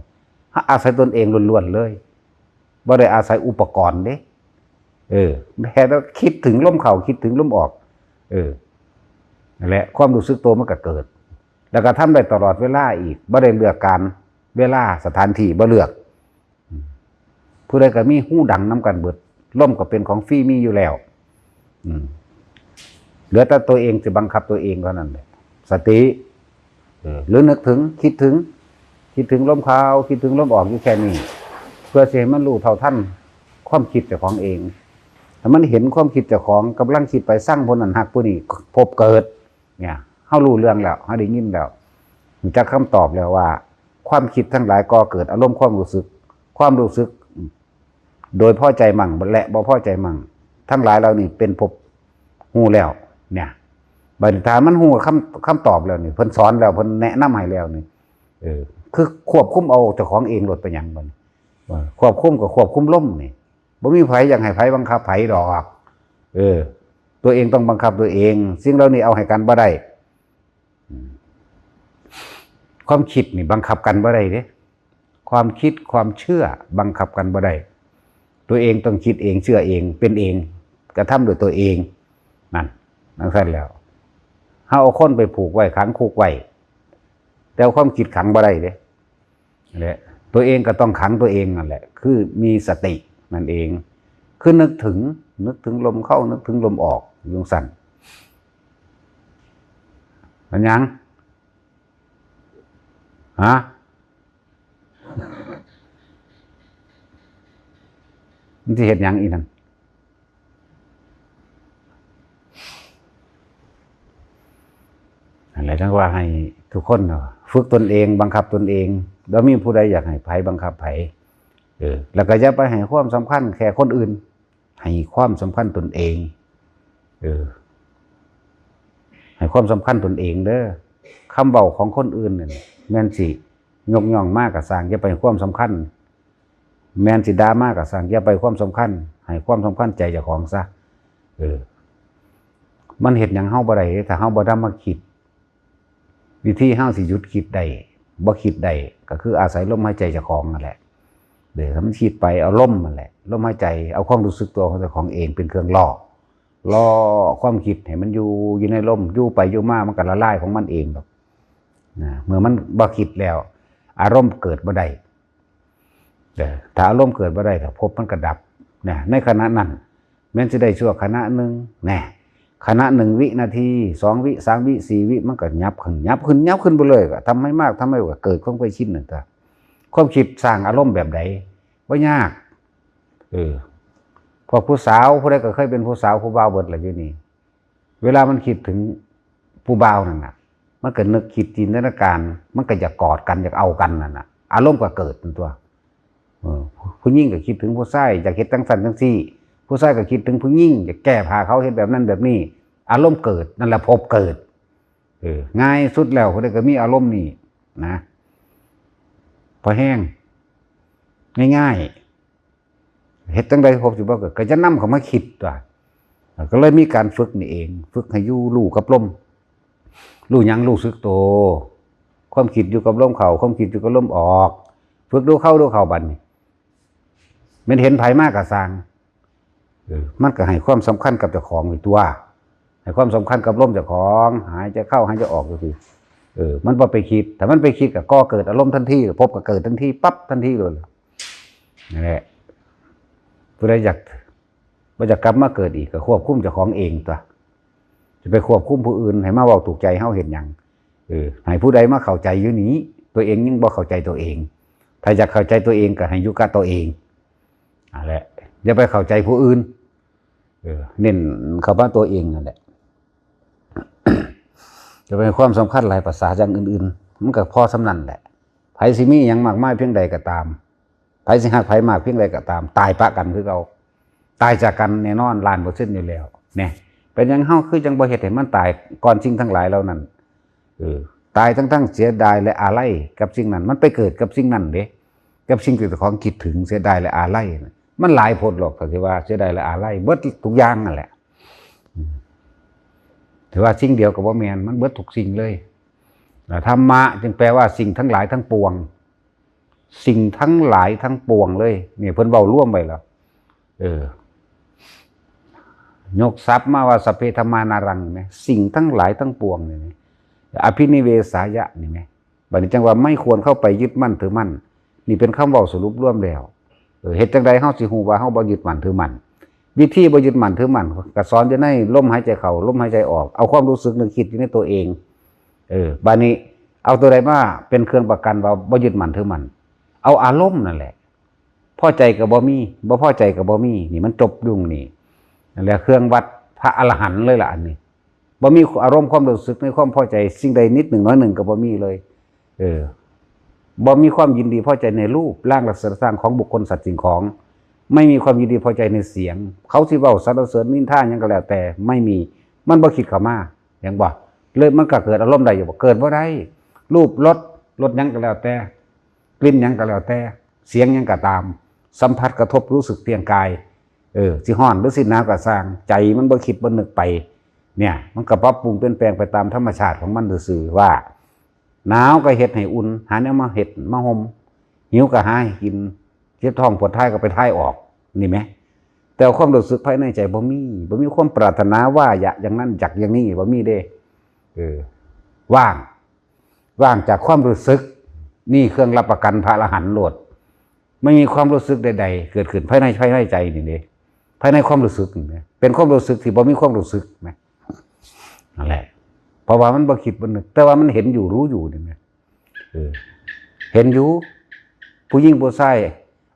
เฮาอาศัยตนเองล้วนๆเลย บ่ได้อาศัยอุปกรณ์เด้ เออ แค่คิดถึงลมเข้า คิดถึงลมออก เออ นั่นแหละ ความรู้สึกตัวมันก็เกิด แล้วก็ทำได้ตลอดเวลาอีก บ่ได้เลือกการ เวลา สถานที่ บ่เลือก อืม ผู้ใดก็มีฮูดังนำกันเบิด ลมก็เป็นของฟรีมีอยู่แล้ว อืม เหลือแต่ตัวเองสิบังคับตัวเองเท่านั้นแหละ สติ เออ หรือนึกถึง คิดถึง คิดถึงลมเข้า คิดถึงลมออกอยู่แค่นี้ เพื่อสิให้มันรู้เท่าทันความคิดเจ้าของเอง ถ้ามันเห็นความคิดเจ้าของกำลังคิดไป ซังผู้นั้นฮักผู้นี้ พบเกิด เนี่ย เฮารู้เรื่องแล้ว เฮาได้ยินแล้ว รู้จักคำตอบแล้วว่า ความคิดทั้งหลายก่อเกิดอารมณ์ความรู้สึก ความรู้สึก โดยพอใจมั่งและบ่พอใจมั่ง ทั้งหลายเหล่านี้เป็นภพ ฮู้แล้ว เนี่ย บัดนี้ถ้ามันฮู้คำ คำตอบแล้วนี่ เพิ่นสอนแล้ว เพิ่นแนะนำให้แล้วนี่ เออ คือควบคุมเอาเจ้าของเองโลด เป็นหยังบัดนี้ เออ ควบคุมก็ควบคุมลมนี่ บ่มีไผอยากให้ไผบังคับไผดอก เออ ตัวเองต้องบังคับตัวเอง สิ่งเหล่านี้เอาให้กันบ่ได้ อืม ความคิดนี่บังคับกันบ่ได้เด้ ความคิดความเชื่อบังคับกันบ่ได้ ตัวเองต้องคิดเอง เชื่อเอง เป็นเอง กระทำด้วยตัวเอง นั่น จั่งซั่นแล้ว เฮาเอาคนไปผูกไว้ ขังคุกไว้ แต่เอาความคิดขังบ่ได้เด้ และตัวเองก็ต้องขังตัวเองนั่นแหละ คือมีสตินั่นเอง คือนึกถึง นึกถึงลมเข้า นึกถึงลมออก อยู่จั่งซั่น มันหยัง ฮะ มันสิเฮ็ดหยังอีนั่น นั่นแหละ จั่งว่าให้ทุกคนเนาะ ฝึกตนเอง บังคับตนเอง บ่มีผู้ใดอยากให้ไผบังคับไผ เออ แล้วก็อย่าไปให้ความสำคัญแค่คนอื่น ให้ความสำคัญตนเอง เออ ให้ความสำคัญตนเองเด้อ คำเว้าของคนอื่นนั่น แม่นสิยกย่องมาก็ซ่าง อย่าไปให้ความสำคัญ แม่นสิด่ามาก็ซ่าง อย่าไปให้ความสำคัญ ให้ความสำคัญใจเจ้าของซะ เออ มันเฮ็ดหยังเฮาบ่ได้เด้ ถ้าเฮาบ่นำมาคิด วิธีเฮาสิหยุดคิดได้ บ่คิดได้ ก็คืออาศัยลมหายใจเจ้าของนั่นแหละ เดี๋ยวถ้ามันคิดไป เอาลมนั่นแหละ ลมหายใจ เอาความรู้สึกตัวของเจ้าของเองเป็นเครื่องล่อ ล่อความคิดให้มันอยู่ อยู่ในลม อยู่ไปอยู่มามันก็ละลายของมันเองดอก นะ เมื่อมันบ่คิดแล้ว อารมณ์เกิดบ่ได้ เออ ถ้าอารมณ์เกิดบ่ได้ ก็ภพมันก็ดับ นะ ในขณะนั้น แม่นสิได้ชั่วขณะหนึ่ง แน่ ขณะหนึ่งวินาที สองวิ สามวิ สี่วิ มันก็หยับขึ้น หยับขึ้น หยับขึ้นไปเลย ก็ทำให้มาก ทำให้ว่าเกิดความเคยชินนั่นตา ความคิดสร้างอารมณ์แบบใด บ่ยาก เออ พวกผู้สาว ผู้ใดก็เคยเป็นผู้สาวผู้บ่าวเบิดล่ะอยู่นี่ เวลามันคิดถึงผู้บ่าวนั่นน่ะ มันก็นึกคิดจินตนาการ มันก็อยากกอดกัน อยากเอากันนั่นน่ะ อารมณ์ก็เกิดนั่นตัว เออ ผู้หญิงก็คิดถึงผู้ชาย อยากเฮ็ดจั่งซั้นจั่งซี้ ผู้ชายก็คิดถึงผู้หญิง อยากแก้ผ้าเขา เฮ็ดแบบนั้นแบบนี้ อารมณ์เกิด นั่นแหละภพเกิด เออ ง่ายสุดแล้ว ผู้ใดก็มีอารมณ์นี่นะ พอแห้ง ง่ายๆ เฮ็ดจั่งใดภพสิบ่เกิด ก็จะนำเข้ามาคิดตัว ก็เลยมีการฝึกนี่เอง ฝึกให้อยู่รู้กับลม รู้หยัง รู้สึกตัว ความคิดอยู่กับลมเข้า ความคิดอยู่กับลมออก ฝึกดูเข้าดูเข้าบัดนี้ แม่นเห็นไผมาก็ซ่าง เออ มันก็ให้ความสำคัญกับเจ้าของอยู่ตัว ให้ความสำคัญกับลมเจ้าของ หายใจเข้า หายใจออกก็คือ เออ มันบ่ไปคิด ถ้ามันไปคิดก็ก่อเกิดอารมณ์ทันที ภพก็เกิดทันที ปั๊บ ทันทีเลย นั่นแหละ ผู้ใดอยาก บ่อยากกลับมาเกิดอีก ก็ควบคุมเจ้าของเองตัว จะไปควบคุมผู้อื่น ให้มาเว้าถูกใจเฮาเฮ็ดหยัง เออ ให้ผู้ใดมาเข้าใจอยู่นี้ ตัวเองยังบ่เข้าใจตัวเอง ถ้าอยากเข้าใจตัวเองก็ให้อยู่กับตัวเอง นั่นแหละ อย่าไปเข้าใจผู้อื่น เออ เน้นเข้ามาตัวเองนั่นแหละ จะไปให้ความสำคัญหลายภาษาอย่างอื่นๆ มันก็พอส่ำนั้นแหละ ไผสิมีหยังมากมายเพียงใดก็ตาม ไผสิฮักไผมากเพียงใดก็ตาม ตายปะกันคือเก่า ตายจากกันแน่นอน ล้านเปอร์เซ็นต์อยู่แล้ว เนี่ย เป็นหยังเฮาคือจั่งบ่เฮ็ดให้มันตายก่อนสิ่งทั้งหลายเหล่านั้น เออ ตายทั้งๆ เสียดายและอาลัยกับสิ่งนั้น มันไปเกิดกับสิ่งนั้นเด้ กับสิ่งที่เจ้าของคิดถึง เสียดายและอาลัยน่ะ มันหลายโพดหรอก ถ้าสิว่าเสียดายและอาลัย เบิดทุกอย่างนั่นแหละ อืม ถือว่าสิ่งเดียวก็บ่แม่น มันเบิดทุกสิ่งเลย แล้วธรรมะจึงแปลว่าสิ่งทั้งหลายทั้งปวง สิ่งทั้งหลายทั้งปวงเลย นี่เพิ่นเว้ารวมไว้แล้ว เออ ยกศัพท์มาว่า สัพเพธัมมานารัง นี่แหม สิ่งทั้งหลายทั้งปวงนี่แหม อภินิเวสายะ นี่แหม บัดนี้จั่งว่าไม่ควรเข้าไปยึดมั่นถือมั่น นี่เป็นคำเว้าสรุปรวมแล้ว เออ เฮ็ดจั่งใดเฮาสิฮู้ว่าเฮาบ่ยึดมั่นถือมั่น วิธีบ่ยึดมั่นถือมั่น ก็สอนอยู่ในลมหายใจเข้า ลมหายใจออก เอาความรู้สึกนึกคิดอยู่ในตัวเอง เออ บัดนี้เอาตัวใดมาเป็นเครื่องประกันว่าบ่ยึดมั่นถือมั่น เอาอารมณ์นั่นแหละ พอใจก็บ่มี บ่พอใจก็บ่มี นี่มันจบอยู่นี่ นั่นแหละเครื่องวัดพระอรหันต์เลยล่ะอันนี้ บ่มีอารมณ์ความรู้สึกในความพอใจสิ่งใดนิดหนึ่งน้อยหนึ่งก็บ่มีเลย เออ บ่มีความยินดีพอใจในรูปร่างลักษณะต่างของบุคคลสัตว์สิ่งของ ไม่มีความยินดีพอใจในเสียง เขาสิเว้าสรรเสริญนินทาหยังก็แล้วแต่ ไม่มี มันบ่คิดเข้ามา เห็นบ่ เลยมันก็เกิดอารมณ์ได้อยู่บ่ เกิดบ่ได้ รูป รส รสหยังก็แล้วแต่ กลิ่นหยังก็แล้วแต่ เสียงหยังก็ตาม สัมผัสกระทบรู้สึกเพียงกาย เออ สิฮ้อนหรือสิหนาวก็ซ่าง ใจมันบ่คิดบ่นึกไป เนี่ย มันก็ปรับปรุงเปลี่ยนแปลงไปตามธรรมชาติของมันซื่อๆ ว่า หนาวก็เฮ็ดให้อุ่น หาแนวมาเฮ็ดมาห่ม หิวก็หาให้กิน เจ็บท้องปวดท้ายก็ไปถ่ายออก นี่แหม แต่ความรู้สึกภายในใจบ่มี บ่มีความปรารถนาว่าอยากอย่างนั้นอยากอย่างนี้ บ่มีเด้ เออ ว่าง ว่างจากความรู้สึก นี่เครื่องรับประกันพระอรหันต์โลด ไม่มีความรู้สึกใดๆ เกิดขึ้นภายใน ภายในใจนี่เด้ ภายในความรู้สึกนี่นะ เป็นความรู้สึกที่บ่มีความรู้สึกนะ นั่นแหละ เพราะว่ามันบ่คิดบ่นึก แต่ว่ามันเห็นอยู่รู้อยู่นี่นะ เออ เห็นอยู่ ผู้หญิงผู้ชาย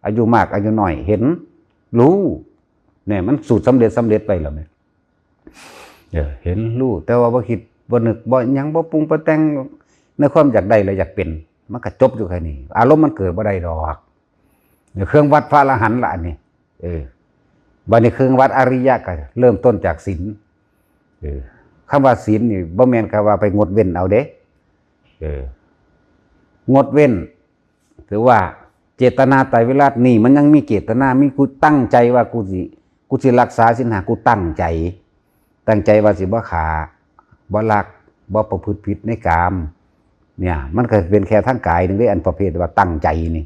อายุมากอายุน้อย เห็น รู้ เนี่ย มันสูตรสำเร็จ สำเร็จไปแล้วเนี่ย เออ เห็น รู้ แต่ว่าบ่คิดบ่นึก บ่หยัง บ่ปรุงบ่แต่ง ในความอยากได้และอยากเป็น มันก็จบอยู่แค่นี้ อารมณ์มันเกิดบ่ได้ดอก เนี่ย เครื่องวัดพระอรหันต์ละอันนี้ เออ บัดนี้เครื่องวัดอริยะก็เริ่มต้นจากศีล เออ คำว่าศีลนี่บ่แม่นคำว่าไปงดเว้นเอาเด้ เออ งดเว้น ถือว่าเจตนาไตรวิรัตินี่มันยังมีเจตนา มีกูตั้งใจว่ากูสิ กูสิรักษาศีลห้า กูตั้งใจ ตั้งใจว่าสิบ่ฆ่า บ่ลัก บ่ประพฤติผิดในกาม เนี่ย มันก็เป็นแค่ทางกายหนึ่งเด้ อันประเภทว่าตั้งใจนี่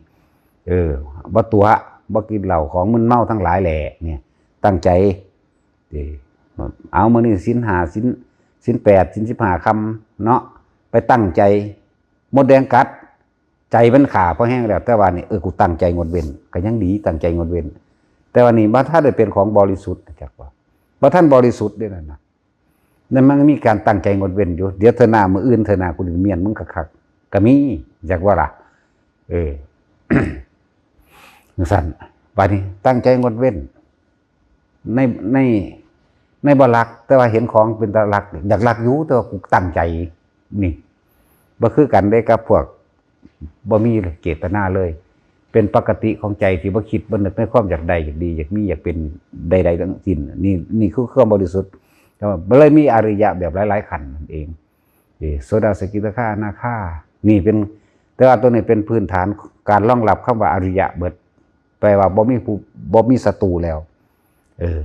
เออ บ่ตั๋ว บ่กินเหล้าของมึนเมาทั้งหลายแหละ เนี่ย ตั้งใจ เออ เอามื้อนี้ศีลห้า ศีล ศีลแปด ศีลสิบห้าค่ำเนาะ ไปตั้งใจ มดแดงกัด ใจมันฆ่าพอแห้งแล้ว แต่ว่านี่ เออ กูตั้งใจงดเว้น ก็ยังดี ตั้งใจงดเว้น แต่ว่านี่บ่ทันได้เป็นของบริสุทธิ์ จักว่า บ่ทันบริสุทธิ์เด้นั่นน่ะ นั่นมันมีการตั้งใจงดเว้นอยู่ เดี๋ยวเทื่อหน้ามื้ออื่นเทื่อหน้ากูสิเมียนมึงคักๆ ก็มี จักว่าล่ะ เออ จั่งซั้น บัดนี้ตั้งใจงดเว้น ใน ใน ในบ่ลัก แต่ว่าเห็นของเป็นตาลัก อยากลักอยู่ แต่ว่ากูตั้งใจ นี่ บ่คือกันเด้กับพวกบ่มีเจตนาเลย ไป เป็นปกติของใจที่บ่คิดบ่นึกในความอยากได้อยากดีอยากมีอยากเป็นใดๆทั้งสิ้น นี่นี่คือความบริสุทธิ์ แต่ว่าบ่เลยมีอริยะแบบหลายๆขั้นนั่นเอง เออ โสดา สกิทาคา อนาคา นี่เป็น แต่ว่าตัวนี้เป็นพื้นฐานการรองรับคำว่าอริยะเบิด แปลว่าบ่มีผู้ บ่มีศัตรูแล้ว เออ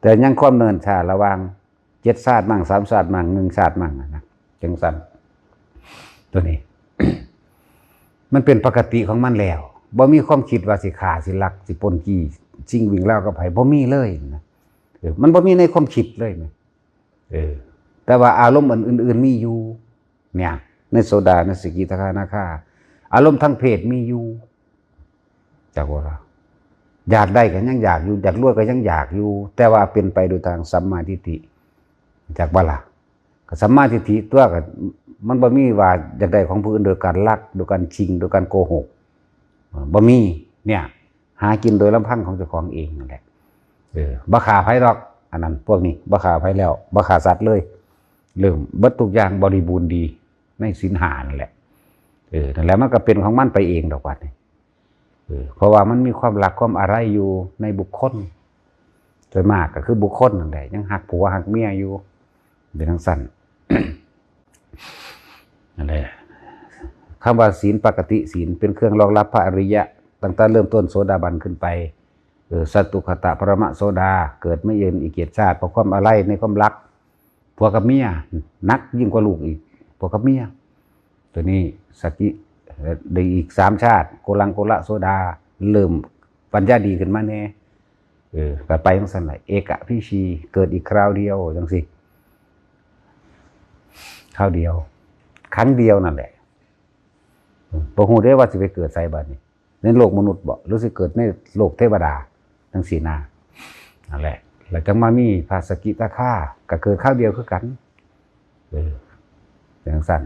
แต่ยังความเนิ่นช้าระหว่างเจ็ดชาติมั่ง สามชาติมั่ง หนึ่งชาติมั่งนะ จังซั่น ตัวนี้ มันเป็นปกติของมันแล้ว บ่มีความคิดว่าสิฆ่า สิลัก สิปล้นจี้ ชิงวิ่งราวกับไผ บ่มีเลยนะ เออ มันบ่มีในความคิดเลยนะ เออ แต่ว่าอารมณ์อื่นๆมีอยู่ เนี่ย ในโสดา ในสกิทาคา อนาคา อารมณ์ทางเพศมีอยู่ จักว่าล่ะ อยากได้ก็ยังอยากอยู่ อยากรวยก็ยังอยากอยู่ แต่ว่าเป็นไปโดยทางสัมมาทิฏฐิ จักบ่ล่ะ ก็สัมมาทิฏฐิตัวก็ มันบ่มีว่าอยากได้ของผู้อื่นโดยการลัก โดยการชิง โดยการโกหก บ่มี เนี่ย หากินโดยลำพังของเจ้าของเองนั่นแหละ เออ บ่ฆ่าไผดอก อันนั้น พวกนี้ บ่ฆ่าไผแล้ว บ่ฆ่าสัตว์เลย เริ่มเบิดทุกอย่างบริบูรณ์ดีในศีลห้านั่นแหละ เออ นั่นแหละ มันก็เป็นของมันไปเองดอกบัดนี้ เออ เพราะว่ามันมีความรักความอาลัยอยู่ในบุคคล ส่วนมากก็คือบุคคลนั่นแหละ ยังฮักผัวฮักเมียอยู่ เป็นจังซั่น นั่นแหละ คำว่าศีลปกติศีลเป็นเครื่องรองรับพระอริยะ ตั้งแต่เริ่มต้นโสดาบันขึ้นไป เออ สัตตุคตะปรมะโสดา เกิดมาเยือนอีกเกียรติชาติ เพราะความอาลัยในความรัก ผัวกับเมีย หนักยิ่งกว่าลูกอีก ผัวกับเมีย ตัวนี้สกิ เอ่อ ได้อีกสามชาติ โกลังโกละโสดา เริ่มปัญญาดีขึ้นมาแน่ เออ ก็ไปจังซั่นแหละ เอกะพิชี เกิดอีกคราวเดียวจังซี่ คราวเดียว ครั้งเดียวนั่นแหละ อืม บ่ฮู้เด้ว่าสิไปเกิดไสบัดนี้ ในโลกมนุษย์บ่ หรือสิเกิดในโลกเทวดา จังซี่นะ นั่นแหละ แล้วจังมามีพระสกิทาคา ก็เกิดคราวเดียวคือกัน เออ จังซั่น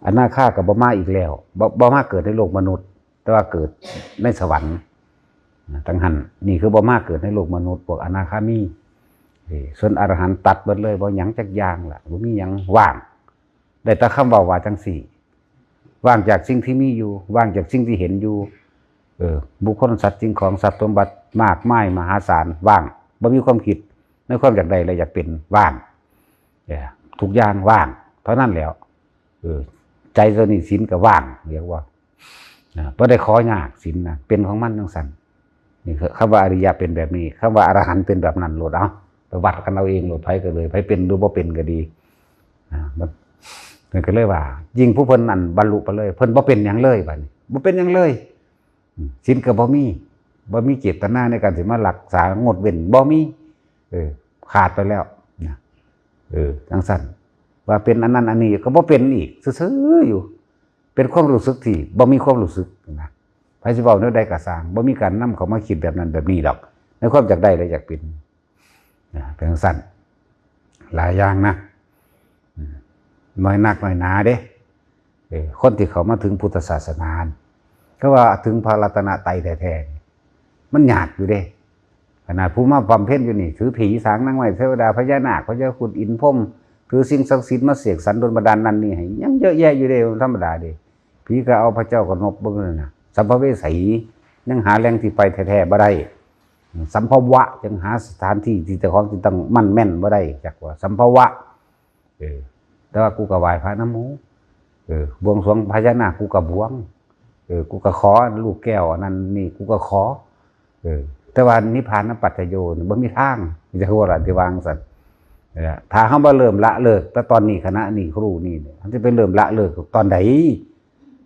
อนาคาก็บ่มาอีกแล้ว บ่ บ่มาเกิดในโลกมนุษย์ แต่ว่าเกิดในสวรรค์นะ ตังหั้น นี่คือบ่มาเกิดในโลกมนุษย์ พวกอนาคามี เออ ส่วนอรหันต์ตัดเบิดเลย บ่หยังจักอย่างละ บ่มีหยัง ว่าง ได้แต่คำเว้าว่าจังซี่ ว่างจากสิ่งที่มีอยู่ ว่างจากสิ่งที่เห็นอยู่ เออ บุคคล สัตว์ สิ่งของ ทรัพย์สมบัติมากมายมหาศาล ว่าง บ่มีความคิดในความอยากได้และอยากเป็น ว่าง เออ ทุกอย่างว่าง เท่านั้นแหล้ว เออ ใจตัวนี้ศีลก็ว่าง เรียกว่า อ่า บ่ได้ขอยากศีลนะ เป็นของมันจังซั่น นี่คือคำว่าอริยะเป็นแบบนี้ คำว่าอรหันต์เป็นแบบนั้นโลด เอา ไปวัดกันเอาเองโลด ไผก็เลย ไผเป็นหรือบ่เป็นก็ดี อ่า มัน มันก็เลยว่า ยิ่งผู้เพิ่นนั่นบรรลุไปเลย เพิ่นบ่เป็นหยังเลยบัดนี้ บ่เป็นหยังเลย อืม ศีลก็บ่มี บ่มีเจตนาในการสิมารักษางดเว้น บ่มี เออ ขาดไปแล้วนะ เออ จังซั่น ว่าเป็นอันนั้นอันนี้ก็บ่เป็นอีก ซื่อๆอยู่ เป็นความรู้สึกที่บ่มีความรู้สึกนะ ไผสิเว้าแนวใดก็ซ่าง บ่มีการนำเข้ามาคิดแบบนั้นแบบนี้ดอก ในความอยากได้และอยากเป็นนะ เป็นจังซั่น หลายอย่างนะ อืม น้อยนักน้อยหนาเด้ เออ คนที่เข้ามาถึงพุทธศาสนา ก็ว่าถึงพระรัตนตรัยแท้ๆนี่ มันยากอยู่เด้ ขนาดผู้มาบำเพ็ญอยู่นี่ ถือผีสางนางไม้เทวดาพญานาค พญาครุฑอินทร์พรหม ถือสิ่งศักดิ์สิทธิ์มาเสกสรรค์ดลบันดาลนั่นนี่ให้ ยังเยอะแยะอยู่เด้ บ่ธรรมดาเด้ ผีก็เอา พระเจ้าก็นบ เบิ่งนั่นน่ะ สัมภเวสี ยังหาแหล่งที่ไปแท้ๆบ่ได้ สัมภวะ ยังหาสถานที่ที่เจ้าของสิตั้งมั่นแม่นบ่ได้ จักว่าสัมภวะ เออ แต่ว่ากูก็ไหว้พระนำหมู่ เออ บวงสรวงพญานาคกูก็บวง เออ กูก็ขอลูกแก้วอันนั้นนี่ กูก็ขอ เออ แต่ว่านิพพานปัจจโยนี่บ่มีทาง จะว่าล่ะ ที่ว่าจั่งซั่น เออ ถ้าเฮาบ่เริ่มละเลิก แต่ตอนนี้ ขณะนี้ ครูนี้เนี่ย มันสิไปเริ่มละเลิกตอนใด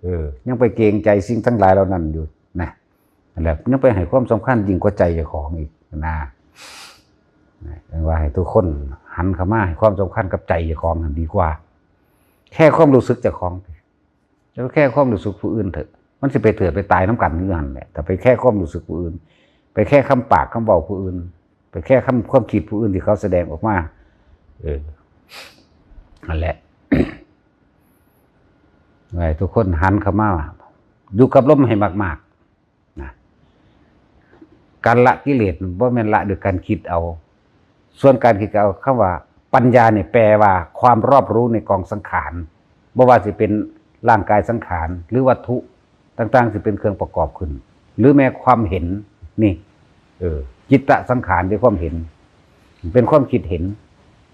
เออ ยังไปเกรงใจสิ่งทั้งหลายเหล่านั้นอยู่นะ นั่นแหละ ยังไปให้ความสำคัญยิ่งกว่าใจเจ้าของอีกนะ นะ ว่าให้ทุกคนหันเข้ามาให้ความสำคัญกับใจเจ้าของนั่นดีกว่า แค่ความรู้สึกเจ้าของ จะไปแค่ความรู้สึกผู้อื่นเถอะ มันสิไปเถิดไปตายนำกันอยู่หั่นแหละ แต่ไปแค่ความรู้สึกผู้อื่น ไปแค่คำปากคำเว้าผู้อื่น ไปแค่คำ ความคิดผู้อื่นที่เขาแสดงออกมา เออ นั่นแหละ ให้ทุกคนหันเข้ามา อยู่กับลมให้มากๆ นะ การละกิเลสบ่แม่นละด้วยการคิดเอา ส่วนการคิดเอา คำว่าปัญญาเนี่ยแปลว่าความรอบรู้ในกองสังขาร บ่ว่าสิเป็นร่างกายสังขาร หรือวัตถุ ต่างๆสิเป็นเครื่องประกอบขึ้น หรือแม้ความเห็นนี่ เออ จิตตสังขารด้วยความเห็น เป็นความคิดเห็น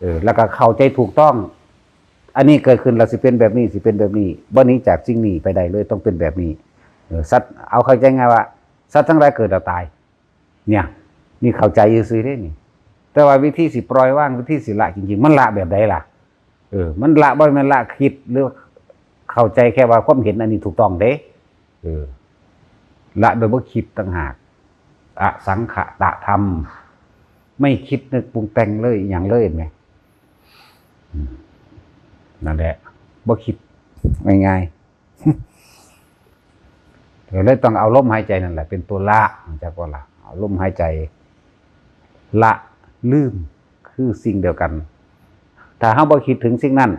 เออ แล้วก็เข้าใจถูกต้อง อันนี้เกิดขึ้นแล้วสิเป็นแบบนี้ สิเป็นแบบนี้ บ่หนีจากสิ่งนี้ไปได้เลย ต้องเป็นแบบนี้ เออ สัตว์ เอาเข้าใจง่ายว่า สัตว์ทั้งหลายเกิดแล้วตาย เนี่ย นี่เข้าใจซื่อๆเด้นี่ แต่ว่าวิธีสิปล่อยวาง วิธีสิละจริงๆ มันละแบบใดล่ะ เออ มันละบ่แม่นละคิด หรือเข้าใจแค่ว่าความเห็นอันนี้ถูกต้องเด้ เออ ละโดยบ่คิดต่างหาก อสังขตธรรม ไม่คิดนึกปรุงแต่งเลยอหย่างเลย เห็นไหม อืม นั่นแหละ บ่คิด ง่ายๆ ก็เลยต้องเอาลมหายใจนั่นแหละ เป็นตัวละ จักว่าละ เอาลมหายใจ ละ ลืม คือสิ่งเดียวกัน ถ้าเราบ่คิดถึงสิ่งนั้น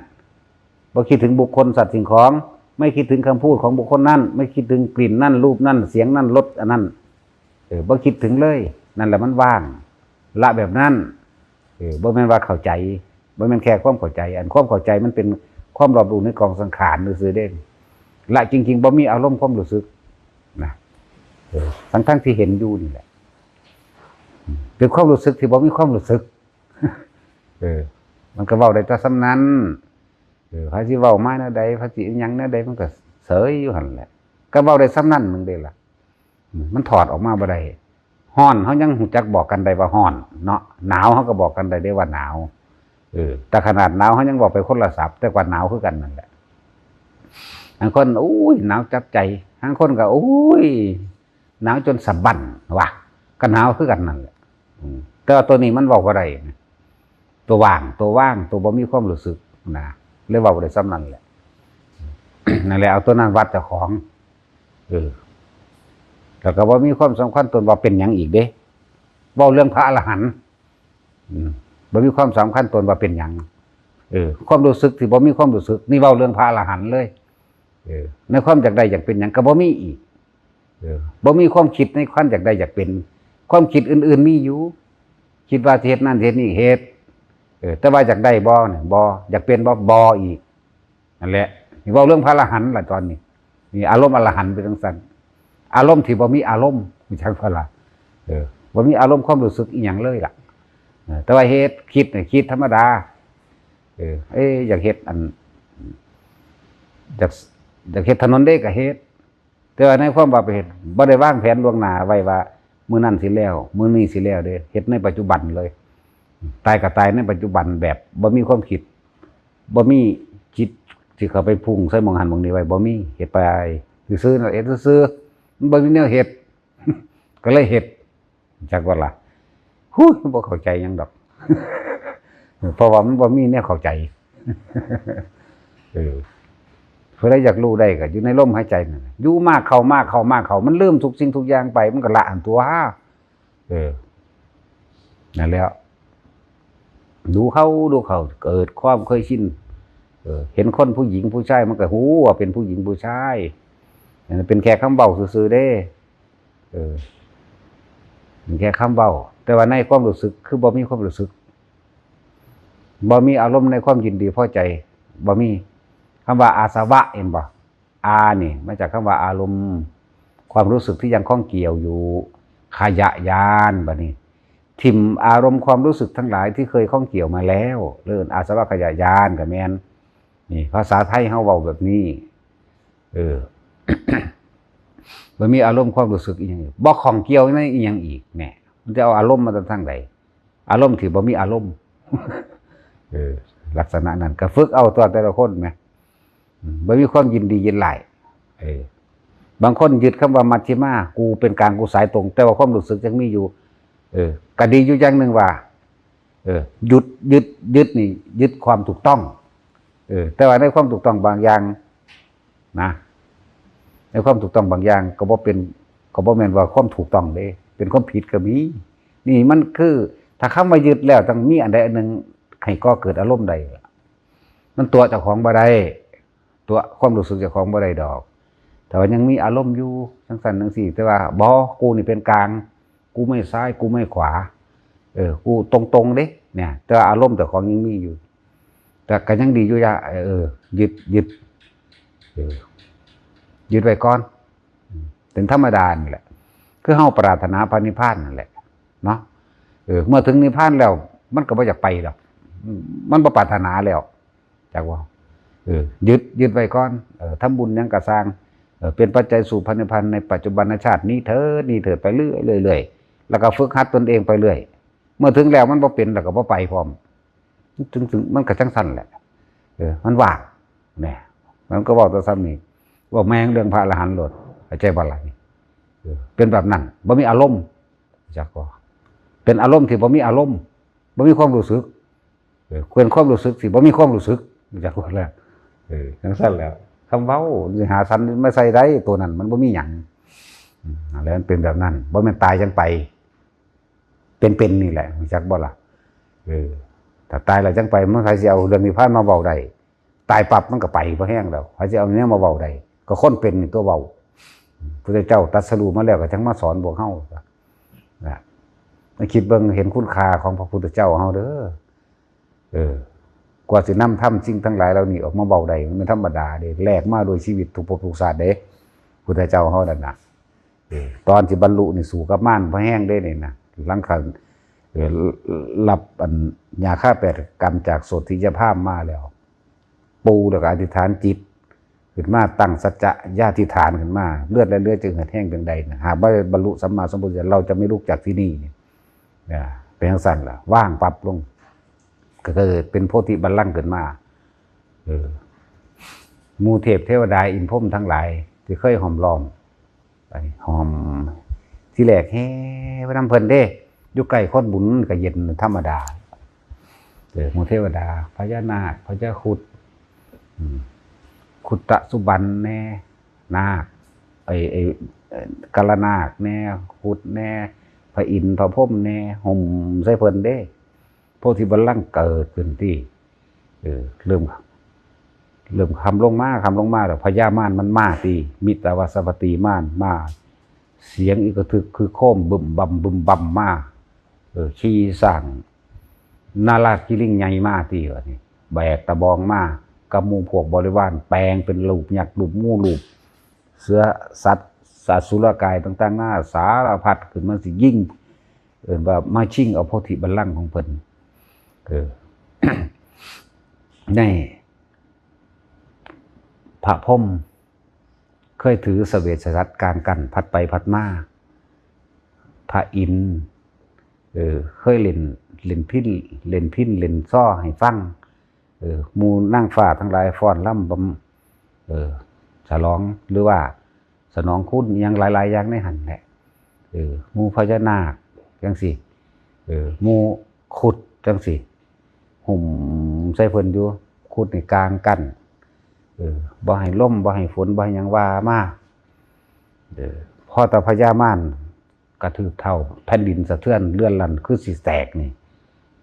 บ่คิดถึงบุคคลสัตว์สิ่งของ ไม่คิดถึงคำพูดของบุคคลนั้น ไม่คิดถึงกลิ่นนั่น รูปนั่น เสียงนั่น รสอันนั้น เออ บ่คิดถึงเลย นั่นแหละมันว่าง ละแบบนั้น เออ บ่แม่นว่าเข้าใจ บ่แม่นแค่ความเข้าใจ อันความเข้าใจมันเป็นความรอบรู้ในกองสังขารซื่อๆเด้ ละจริงๆบ่มีอารมณ์ความรู้สึกนะ เออ ทั้งๆที่เห็นอยู่นี่แหละ เป็นความรู้สึกที่บ่มีความรู้สึก เออ มันก็เว้าได้แต่ส่ำนั้น เออ ไผสิเว้ามาแนวใด ไผสิอิหยังแนวใด มันก็เสยอยู่หั่นแหละ ก็เว้าได้ส่ำนั้นหนึ่งเด้ล่ะ อืม มันถอดออกมาบ่ได้ ฮ้อน เฮายังรู้จักบอกกันได้ว่าฮ้อนเนาะ หนาว เฮาก็บอกกันได้เด้ว่าหนาว เออ แต่ขนาดหนาว เฮายังบอกไปคนละศัพท์ แต่กว่าหนาวคือกันนั่นแหละ บางคน อุ้ย หนาวจับใจ บางคนก็ อุ้ย หนาวจนสะบั้น ว่ะ ก็หนาวคือกันนั่นแหละ อืม แต่ว่าตัวนี้มันเว้าบ่ได้นะ ตัวว่าง ตัวว่าง ตัวบ่มีความรู้สึกนะ เลยเว้าบ่ได้ส่ำนั้นแหละ นั่นแหละ เอาตัวนั้นวัดเจ้าของ เออ แล้วก็บ่มีความสำคัญตนว่าเป็นหยังอีกเด้ เว้าเรื่องพระอรหันต์ อืม บ่มีความสำคัญตนว่าเป็นหยัง เออ ความรู้สึกที่บ่มีความรู้สึก นี่เว้าเรื่องพระอรหันต์เลย เออ ในความอยากได้อยากเป็นหยังก็บ่มีอีก เออ บ่มีความคิดในความอยากได้อยากเป็น ความคิดอื่นๆมีอยู่ คิดว่าสิเฮ็ดนั่นสิเฮ็ดนี่ เฮ็ด เออ แต่ว่าอยากได้บ่เนี่ย บ่ อยากเป็นบ่ บ่อีก นั่นแหละ นี่เว้าเรื่องพระอรหันต์ล่ะตอนนี้ นี่อารมณ์อรหันต์เป็นจั่งซั้น อารมณ์ที่บ่มีอารมณ์ มีจังซั่นล่ะ เออ บ่มีอารมณ์ความรู้สึกอีหยังเลยล่ะ เออ แต่ว่าเฮ็ด คิดเนี่ย คิดธรรมดา เออ เอ้ย อยากเฮ็ดอัน อยาก อยากเฮ็ดถนนเด้ก็เฮ็ด แต่ว่าในความว่าไปเฮ็ด บ่ได้วางแผนล่วงหน้าไว้ว่ามื้อนั้นสิแล้ว มื้อนี้สิแล้วเด้ เฮ็ดในปัจจุบันเลย ตายก็ตายในปัจจุบันแบบบ่มีความคิด บ่มีจิตสิเข้าไปพุ่งใส่หม่องหั้นหม่องนี้ไว้ บ่มี เฮ็ดไปซื่อๆนั่น เฮ็ดซื่อๆ มันบ่มีแนวเฮ็ด ก็เลยเฮ็ด จักว่าล่ะ ฮู้ย บ่เข้าใจหยังดอก เพราะว่ามันบ่มีแนวเข้าใจ เออ ผู้ใดอยากรู้ได้ก็อยู่ในลมหายใจนั่นน่ะ อยู่มากเข้ามากเข้ามากเข้า มันลืมทุกสิ่งทุกอย่างไป มันก็ละอันตัว เออ นั่นแหละ ดูเขา ดูเขา เกิดความเคยชิน เออ เห็นคนผู้หญิงผู้ชาย มันก็ฮู้ว่าเป็นผู้หญิงผู้ชาย อันนั้นเป็นแค่คำเว้าซื่อๆเด้ เออ เป็นแค่คำเว้า แต่ว่าในความรู้สึก คือบ่มีความรู้สึก บ่มีอารมณ์ในความยินดีพอใจ บ่มี คำว่าอาสวะ เห็นบ่ อานี่ มาจากคำว่าอารมณ์ ความรู้สึกที่ยังข้องเกี่ยวอยู่ ขยะญาณ บัดนี้ ถิ่มอารมณ์ความรู้สึกทั้งหลายที่เคยข้องเกี่ยวมาแล้ว เรื่องอาสวะขยะญาณก็แม่น นี่ ภาษาไทยเฮาเว้าแบบนี้ เออ บ่มีอารมณ์ความรู้สึกอีหยังอีก บ่ข้องเกี่ยวในอีหยังอีก แหน่ มันจะเอาอารมณ์มาจากทางใด อารมณ์ที่บ่มีอารมณ์ เออ ลักษณะนั้น ก็ฝึกเอาตัวแต่ละคนแหม อืม บ่มีความยินดียินร้าย เออ บางคนยึดคำว่ามัชฌิมา กูเป็นกลาง กูสายตรง แต่ว่าความรู้สึกยังมีอยู่ เออ ก็ดีอยู่อย่างหนึ่งว่า เออ ยึด ยึด ยึดนี่ ยึดความถูกต้อง เออ แต่ว่าในความถูกต้องบางอย่างนะ ในความถูกต้องบางอย่างก็บ่เป็น ก็บ่แม่นว่าความถูกต้องเด้ เป็นความผิดก็มี นี่มันคือ ถ้าคำว่ายึดแล้วต้องมีอันใดอันหนึ่งให้ก่อเกิดอารมณ์ได้ มันตัวเจ้าของบ่ได้ ตัวความรู้สึกเจ้าของบ่ได้ดอก แต่ว่ายังมีอารมณ์อยู่จังซั่นจังซี่ แต่ว่า บ่ กูนี่เป็นกลาง กูไม่ซ้าย กูไม่ขวา เออ กูตรงๆเด้ เนี่ย แต่ว่าอารมณ์เจ้าของยังมีอยู่ แต่ก็ยังดีอยู่ อย่า เออ ยึด ยึด เออ ยึดไว้ก่อน เป็นธรรมดานี่แหละ คือเฮาปรารถนาพระนิพพานนั่นแหละเนาะ เออ เมื่อถึงนิพพานแล้ว มันก็บ่อยากไปดอก มันบ่ปรารถนาแล้ว จักว่า เออ ยึด ยึดไว้ก่อน เออ ทำบุญหยังก็ซ่าง เออ เป็นปัจจัยสู่พระนิพพานในปัจจุบันชาตินี้เถิด นี้เถิด ไปเรื่อยๆ เรื่อยๆ แล้วก็ฝึกหัดตนเองไปเรื่อย เมื่อถึงแล้วมันบ่เป็น แล้วก็บ่ไปพร้อม ถึง ถึง มันก็จั่งซั่นแหละ เออ มันว่าง แหน่ มันก็เว้าแต่ซ่ำนี้ เว้าแม่งเรื่องพระอรหันต์โลด เข้าใจบ่ล่ะนี่ เออ เป็นแบบนั้น บ่มีอารมณ์ จักว่า เป็นอารมณ์ที่บ่มีอารมณ์ บ่มีความรู้สึก เออ เป็นความรู้สึกที่บ่มีความรู้สึก จักว่าแล้ว เออ จั่งซั่นแหล้ว คำเว้า สิหาสรรมาใส่ได้ ตัวนั้นมันบ่มีหยัง อืม แล้วมันเป็นแบบนั้น บ่แม่นตายจั่งไป เป็นๆ นี่แหละ จักบ่ล่ะ เออ ถ้าตายแล้วจั่งไป มันไผสิเอาเรื่องนิพพานมาเว้าได้ ตายปั๊บมันก็ไปบ่แฮงแล้ว ไผสิเอาแนวมาเว้าได้ ก็คนเป็นนี่ตัวเว้า พุทธเจ้าตรัสรู้มาแล้วก็จั่งมาสอนพวกเฮา นะ มาคิดเบิ่งเห็นคุณค่าของพระพุทธเจ้าเฮาเด้อ เออ กว่าสินำธรรมสิ่งทั้งหลายเหล่านี้ออกมาเว้าได้ มันธรรมดาเด้ แลกมาโดยชีวิตทุกภพทุกชาติเด้ พุทธเจ้าเฮานั่นน่ะ เออ ตอนสิบรรลุนี่สู้กับมารพอแฮงเด้นี่นะ หลังคัน เออ รับอันยาฆ่าแปดกรรมจากโสธิยพราหมณ์มาแล้ว ปู่แล้วก็อธิษฐานจิต ขึ้นมาตั้งสัจจะญาธิษฐานขึ้นมา เลือดและเลือดจะเหือดแห้งเพียงใดนะ หากบ่บรรลุสัมมาสัมพุทธเจ้า เราจะไม่ลุกจากที่นี่นี่ อ่า เป็นจั่งซั่นล่ะ ว่างปั๊บลง ก็เกิดเป็นโพธิบัลลังก์ขึ้นมา เออ หมู่เทพเทวดาอินทร์พรหมทั้งหลาย ที่เคยห้อมล้อม ไปห้อม ที่แรกแห่ไปนำเพิ่นเด้ อยู่ใกล้คนบุญก็เย็นธรรมดา เออ หมู่เทวดา พญานาค พญาครุฑ อืม ครุฑสุบรรณแน่ นาค ไอ้ ไอ้ เอ่อ กาลนาคแน่ ครุฑแน่ พระอินทร์ พระพรหมแน่ ห่มใส่เพิ่นเด้ โพธิบัลลังก์เกิดขึ้นที่ เออ เริ่ม เริ่มค่ำลงมา ค่ำลงมาแล้ว พญามารมันมาที่ มิตรวาสวัตตีมารมา เสียงอึกกระทึกคือโครมบึมบั่ม บึมบั่มมา เออ ขี่ช้าง นาราชกิริงใหญ่มาที่ ว่านี่ แบกตะบองมา กับหมู่พวกบริวาร แปลงเป็นรูปยักษ์ รูปงู รูปเสือ สัตว์ อสุรกายต่างๆ นานาสารพัด ขึ้นมาสิยิง เอิ้นว่ามาชิงเอาโพธิบัลลังก์ของเพิ่น เออ ในพระพรหมเคยถือเสวตฉัตรกลางกั้น พัดไปพัดมา พระอินทร์ เออ เคยเล่น เล่นพิณ เล่นพิณ เล่นซอให้ฟัง เออ หมู่นางฟ้าทั้งหลายฟ้อนรำบำ เออ ฉลอง หรือว่าสนองคุณอิหยังหลายๆ อย่างในหั่นแหละ เออ หมู่พญานาคจั่งซี้ เออ หมู่ครุฑจั่งซี้ ห่มใส่เพิ่นอยู่ ครุฑนี่กางกั้น เออ บ่ให้ลม บ่ให้ฝน บ่ให้หยังว่ามา เออ พอแต่พญามารกระทืบเท้า แผ่นดินสะเทือน เรือนลั่นคือสิแตกนี่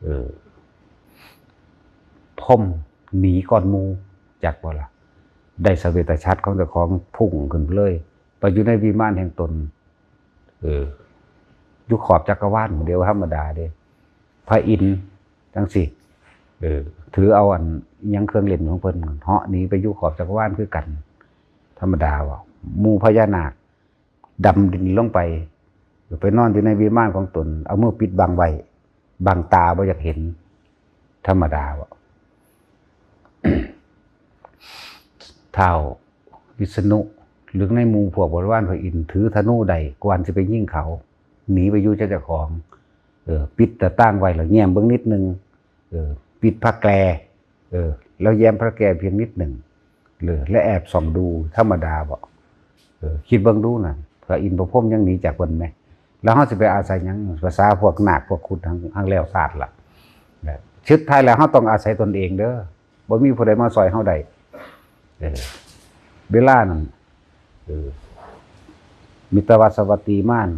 เออ พรหมหนีก่อนหมู่ จักบ่ล่ะ ได้เสวตฉัตรของเจ้าของพุ่งขึ้นเลย ไปอยู่ในวิมานแห่งตน เออ อยู่ขอบจักรวาลเดียวธรรมดาเด้ พระอินทร์จั่งซี้ เออ ถือเอาอันอิหยังเครื่องเล่นของเพิ่น เหาะหนีไปอยู่ขอบจักรวาลคือกัน ธรรมดาว่า หมู่พญานาคดำดินลงไป ไปนอนอยู่ในวิมานของตน เอามือปิดบังไว้ บังตาบ่อยากเห็น ธรรมดาว่า ท้าววิษณุ หรือในหมู่พวกบริวารพระอินทร์ถือธนูได้ ก่อนสิไปยิงเขา หนีไปอยู่เจ้าของ เออ ปิดหน้าต่างไว้แล้วแง้มเบิ่งนิดนึง เออ ปิดผ้าแกร เออ แล้วแย้มผ้าแกรเพียงนิดหนึ่ง เออ และแอบส่องดูธรรมดาบ่ เออ คิดเบิ่งดูนะ พระอินทร์พระพรหมยังหนีจากเพิ่นไหม แล้วเฮาสิไปอาศัยหยัง ภาษาพวกนาคพวกครุฑหั้ง หั้งแล้วซาดล่ะ นะ สุดท้ายแล้วเฮาต้องอาศัยตนเองเด้อ บ่มีผู้ใดมาซ่อยเฮาได้ เออ เวลานั้น เออ มิตรวาสวัตตีมาร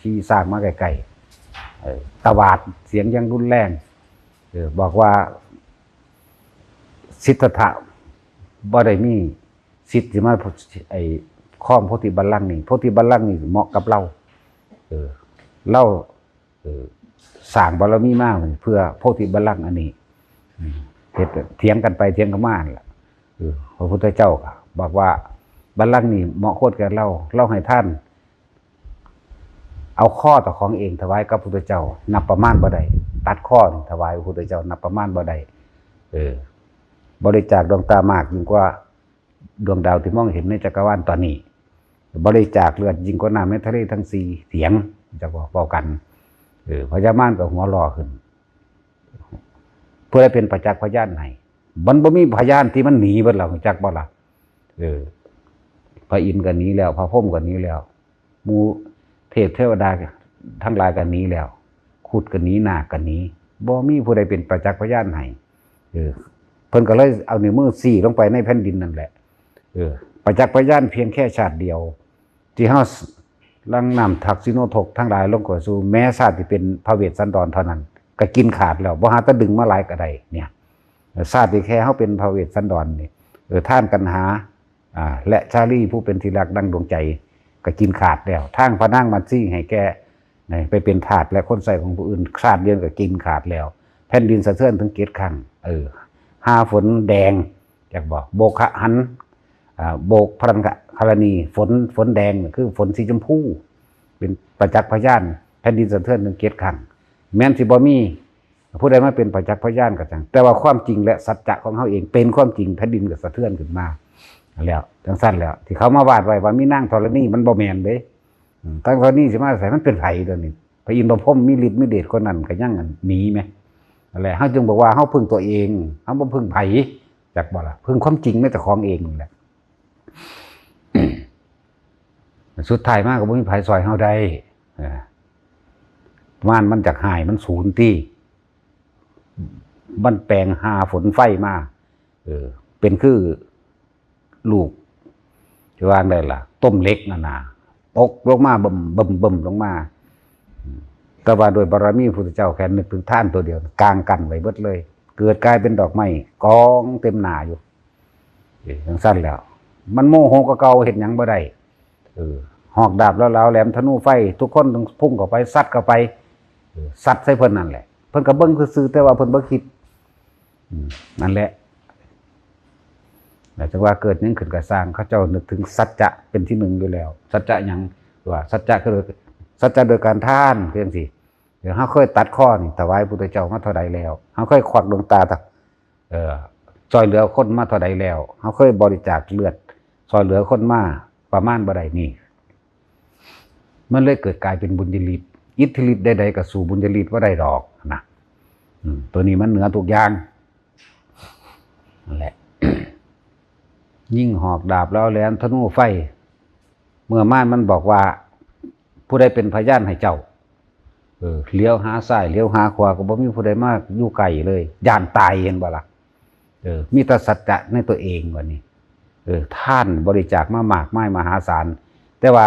ขี่ช้างมาใกล้ๆ เออ ตวาดเสียงอย่างรุนแรง เออ บอกว่า สิทธัตถะบ่ได้มีสิทธิ์สิมา ไอ้ ครองโพธิบัลลังก์นี่ โพธิบัลลังก์นี่เหมาะกับลาว เออ ลาว เออ สร้างบารมีมาเพื่อโพธิบัลลังก์อันนี้ อืม เฮ็ดเถียงกันไปเถียงกันมานั่นล่ะ เออ พระพุทธเจ้าก็บอกว่า บัลลังก์นี่เหมาะควรแก่เรา เราให้ทาน เอาคอเจ้าของเองถวายกับพุทธเจ้า นับประมาณบ่ได้ ตัดคอนี่ถวายพุทธเจ้า นับประมาณบ่ได้ เออ บริจาคดวงตามากยิ่งกว่าดวงดาวที่มองเห็นในจักรวาลตอนนี้ บริจาคเลือดยิ่งกว่าน้ำในทะเลทั้งสี่เสียง จะบอกเว้ากัน เออ พญามารก็หัวเราะขึ้น ผู้ใดเป็นประจักษ์พยานให้ มันบ่มีพยานที่มันหนีเบิดแล้ว รู้จักบ่ล่ะ เออ พระอินทร์ก็หนีแล้ว พระพรหมก็หนีแล้ว หมู่เทพเทวดาทั้งหลายก็หนีแล้ว ครุฑก็หนี นาคก็หนี บ่มีผู้ใดเป็นประจักษ์พยานให้ เออ เพิ่นก็เลยเอานิ้วมือซี้ลงไปในแผ่นดินนั่นแหละ เออ ประจักษ์พยานเพียงแค่ชาติเดียว ที่เฮาหลั่งน้ำทักษิโณทกทั้งหลายลงกว่าสู่ แม้ชาติที่เป็นพระเวสสันดรเท่านั้น ก็กินขาดแล้ว บ่หาแต่ดึงมาหลายก็ได้ เนี่ย ชาติที่แค่เฮาเป็นพระเวสสันดรนี่ เออ ทานกันหา อ่า และชาลีผู้เป็นที่รักดังดวงใจ ก็กินขาดแล้ว ทางพระนางมัตสีให้แก่ ไปเป็นทาสและคนใช้ของผู้อื่น ชาติเดียวก็กินขาดแล้ว แผ่นดินสะเทือนถึงเจ็ดครั้ง เออ หาฝนแดง จักบอก โบคะหัน อ่า โบกพลังคะรณี ฝน ฝนแดงน่ะคือฝนสีชมพู เป็นประจักษ์พยาน แผ่นดินสะเทือนถึงเจ็ดครั้ง แม้นสิบ่มีผู้ใดมาเป็นประจักษ์พยานก็จั่ง แต่ว่าความจริงและสัจจะของเฮาเองเป็นความจริง แผ่นดินก็สะเทือนขึ้นมาแล้ว จั่งซั่นแล้ว ที่เขามาวาดไว้ว่ามีนางธรณี มันบ่แม่นเด้ อืม นางธรณีสิมาใส่ มันเป็นไผตัวนี้ พระอินทร์พระพรหมมีฤทธิ์มีเดชคนนั้นก็ยังหนีแหม นั่นแหละ เฮาจึงบอกว่าเฮาพึ่งตัวเอง เฮาบ่พึ่งไผ จักบ่ล่ะ พึ่งความจริงในเจ้าของเองนั่นแหละ สุดท้ายมาก็บ่มีไผซ่อยเฮาได้ เออ มารมันจักหาย มันสูนตี้ มันแปลงหาฝนไฟมา เออ เป็นคือลูก จะว่าไงล่ะ ต้มเหล็กนั่นน่ะ ตกลงมาบึ้มบึ้มบึ้มลงมา แต่ว่าโดยบารมีพุทธเจ้าแค่นึกถึงทานตัวเดียว กางกั้นไว้เบิดเลย เกิดกลายเป็นดอกไม้กองเต็มหน้าอยู่ เออ จั่งซั่นแล้ว มันโมโหกว่าเก่า เฮ็ดหยังบ่ได้ เออ หอกดาบแล้วลาวแหลมธนูไฟ ทุกคนต้องพุ่งเข้าไป ซัดเข้าไป เออ ซัดใส่เพิ่นนั่นแหละ เพิ่นก็เบิ่งซื่อๆ แต่ว่าเพิ่นบ่คิด อืม นั่นแหละ แล้วจั่งว่าเกิดหยังขึ้นก็ซ่าง เขาเจ้านึกถึงสัจจะเป็นที่หนึ่งอยู่แล้ว สัจจะหยัง ว่าสัจจะคือ สัจจะโดยการทาน คือจั่งซี้ เดี๋ยวเฮาเคยตัดคอนี่ถวายพุทธเจ้ามาเท่าใดแล้ว เฮาเคยควักดวงตา เอ่อ ซ่อยเหลือคนมาเท่าใดแล้ว เฮาเคยบริจาคเลือดซ่อยเหลือคนมาประมาณบ่ใดนี่ มันเลยเกิดกลายเป็นบุญญาฤทธิ์ อิทธิฤทธิ์ใดๆก็สู้บุญญาฤทธิ์บ่ได้ดอกนะ อืม ตัวนี้มันเหนือทุกอย่าง นั่นแหละ ยิ่งหอกดาบแล้วแหลมธนูไฟ เมื่อมารมันบอกว่า ผู้ใดเป็นพยานให้เจ้า เออ เหลียวหาซ้าย เหลียวหาขวา ก็บ่มีผู้ใดมาอยู่ใกล้เลย ย้านตาย เห็นบ่ล่ะ เออ มีแต่สัจจะในตัวเองบัดนี้ เออ ทานบริจาคมามากมายมหาศาล แต่ว่า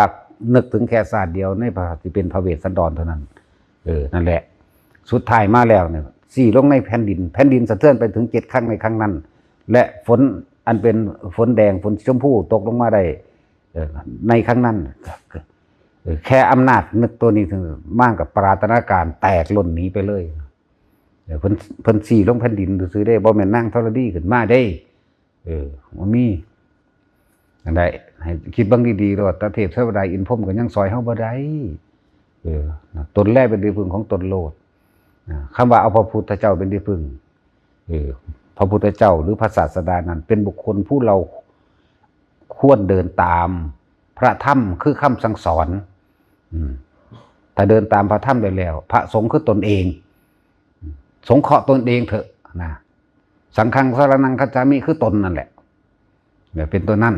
นึกถึงแค่ชาติเดียวในพระที่เป็นพระเวสสันดรเท่านั้น เออ นั่นแหละ สุดท้ายมาแล้วเนี่ย ซี้ลงในแผ่นดิน แผ่นดินสะเทือนไปถึงเจ็ดครั้งในครั้งนั้น และฝนอันเป็นฝนแดง ฝนชมพูตกลงมาได้ เออ ในครั้งนั้น เออ แค่อำนาจนึกตัวนี้ถึง มารกับปรารถนาการแตกล่นหนีไปเลย เออ เพิ่น เพิ่นซี้ลงแผ่นดินซื่อๆเด้ บ่แม่นนางธรณีขึ้นมาเด้ เออ บ่มี อันใด ให้คิดเบิ่งดีๆโลด แต่เทพเทวดาอินทร์พรหมก็ยังซ่อยเฮาบ่ได้ เออ นะ ตนแลเป็นที่พึ่งของตนโลด นะ คำว่าเอาพระพุทธเจ้าเป็นที่พึ่ง เออ พระพุทธเจ้าหรือพระศาสดานั้น เป็นบุคคลผู้เราควรเดินตามพระธรรมคือคำสั่งสอน อืม ถ้าเดินตามพระธรรมได้แล้ว พระสงฆ์คือตนเอง สงเคราะห์ตนเองเถอะนะ สังฆังสรณังคัจฉามิ คือตนนั่นแหละ เนี่ย เป็นตัวนั้น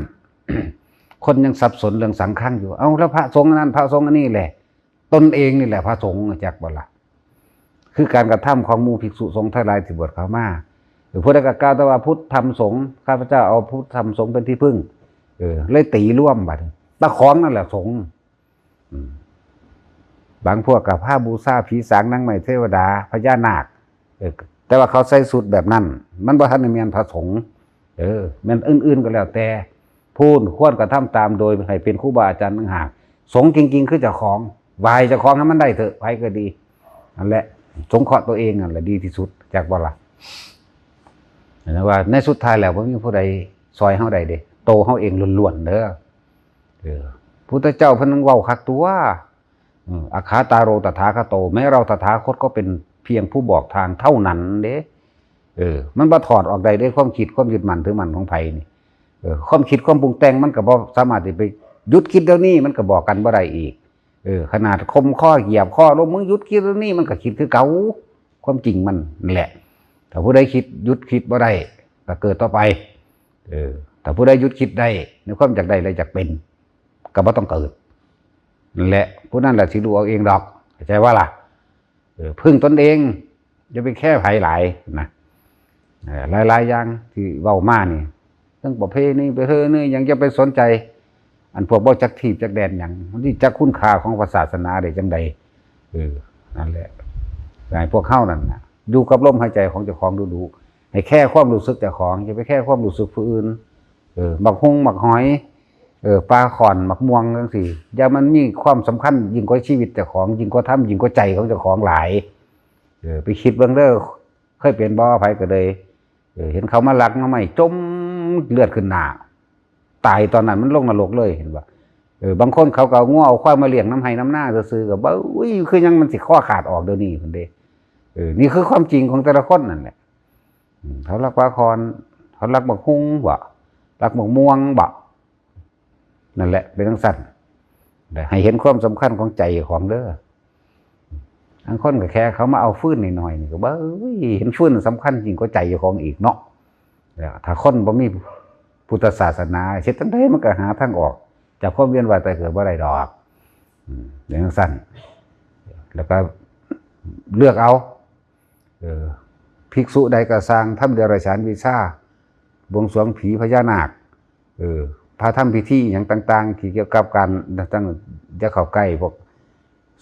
คนยังสับสนเรื่องสังฆังอยู่ เอ้า แล้วพระสงฆ์อันนั้น พระสงฆ์อันนี้แหละ ตนเองนี่แหละพระสงฆ์ จักบ่ล่ะ คือการกระทำของหมู่ภิกษุสงฆ์ทั้งหลายที่บวชเข้ามา เออ ผู้ใดก็กล่าวแต่ว่าพุทธธรรมสงฆ์ ข้าพเจ้าเอาพุทธธรรมสงฆ์เป็นที่พึ่ง เออ เลยตีรวมบัดนี้ ตาของนั่นแหละสงฆ์ อืม บางพวกก็พาบูชาผีสางนางไม้เทวดา พญานาค เออ แต่ว่าเขาใส่ชุดแบบนั้น มันบ่ทันได้แม่นพระสงฆ์ เออ แม่นอื่นๆก็แล้วแต่ ผู้ควรกระทำตามโดยให้เป็นครูบาอาจารย์ต่างหาก สงฆ์จริงๆคือเจ้าของ ไหว้เจ้าของให้มันได้เถอะ ไผก็ดี นั่นแหละ สงเคราะห์ตัวเองนั่นแหละดีที่สุด จักบ่ล่ะ นะว่าในสุดท้ายแล้วบ่มีผู้ใดซ่อยเฮาได้เด้ โตเฮาเองล้วนๆเด้อ เออ พุทธเจ้าเพิ่นยังเว้าคักตัว อืม อัคขาตาโรตถาคโต แม้เราตถาคตก็เป็นเพียงผู้บอกทางเท่านั้นเด้ เออ มันบ่ถอดออกได้เด้ ความคิดความยึดมั่นถือมั่นของไผนี่ เออ ความคิดความปรุงแต่งมันก็บ่สามารถที่ไปหยุดคิดเดี๋ยวนี้ มันก็บอกกันบ่ได้อีก เออ ขนาดข่มคอเหยียบคอลง มึงหยุดคิดเดี๋ยวนี้ มันก็คิดคือเก่า ความจริงมันนั่นแหละ ถ้าผู้ใดคิดหยุดคิดบ่ได้ ก็เกิดต่อไป เออ ถ้าผู้ใดหยุดคิดได้ในความอยากได้และอยากเป็น ก็บ่ต้องเกิด นั่นแหละ ผู้นั้นแหละสิรู้เอาเองดอก เข้าใจว่าล่ะ เออ พึ่งตนเอง อย่าไปแคร์ไผหลายนะ เออ หลายๆอย่างที่เว้ามานี่ เรื่องประเพณี ประเพณีหยังอย่าไปสนใจ อันพวกบ่จักทีบจักแดนหยัง มันสิจักคุณค่าของพระศาสนาได้จังใด เออ นั่นแหละ ให้พวกเฮานั่นน่ะ อยู่กับลมหายใจของเจ้าของดุๆ ให้แคร์ความรู้สึกเจ้าของ อย่าไปแคร์ความรู้สึกผู้อื่น เออ บักฮุ่ง บักหอย เออ ปลาข่อน บักม่วงจังซี้ อย่ามันมีความสำคัญยิ่งกว่าชีวิตเจ้าของ ยิ่งกว่าธรรม ยิ่งกว่าใจของเจ้าของหลาย เออ ไปคิดเบิ่งเด้อ เคยเป็นบ่ ไผก็เลย เออ เห็นเขามาลักหน่อไม้ จมเลือดขึ้นหน้า ตายตอนนั้นมันลงนรกเลย เห็นบ่ เออ บางคนเขาก็เอางัวเอาควายมาเลี้ยงนำไฮ่นำนาซื่อๆ ก็บ่ อุ้ย คือหยังมันสิคอขาดออกเดี๋ยวนี้พุ้นเด้ เออ นี่คือความจริงของแต่ละคนนั่นแหละ อืม เขาลักปลาข่อน เขาลักบักฮุ่งบ่ ลักบักม่วงบ่ นั่นแหละ เป็นจังซั่น ให้เห็นความสำคัญของใจของเด้อ บางคนก็แค่เขามาเอาฟืนหน่อยๆ นี่ก็บ่ เอ้ย เห็นฟืนสำคัญยิ่งกว่าใจของอีกเนาะ แล้วถ้าคนบ่มีพุทธศาสนา เฮ็ดจั่งใดมันก็หาทางออกจากความเวียนว่ายตายเกิดบ่ได้ดอก อืม อย่างจั่งซั่น แล้วก็เลือกเอา เออ ภิกษุใดก็ซ่าง ทำเดรัจฉานวิชา บวงสรวงผีพญานาค เออ พาทำพิธีหยังต่างๆ ที่เกี่ยวกับการตั้ง อย่าเข้าใกล้พวก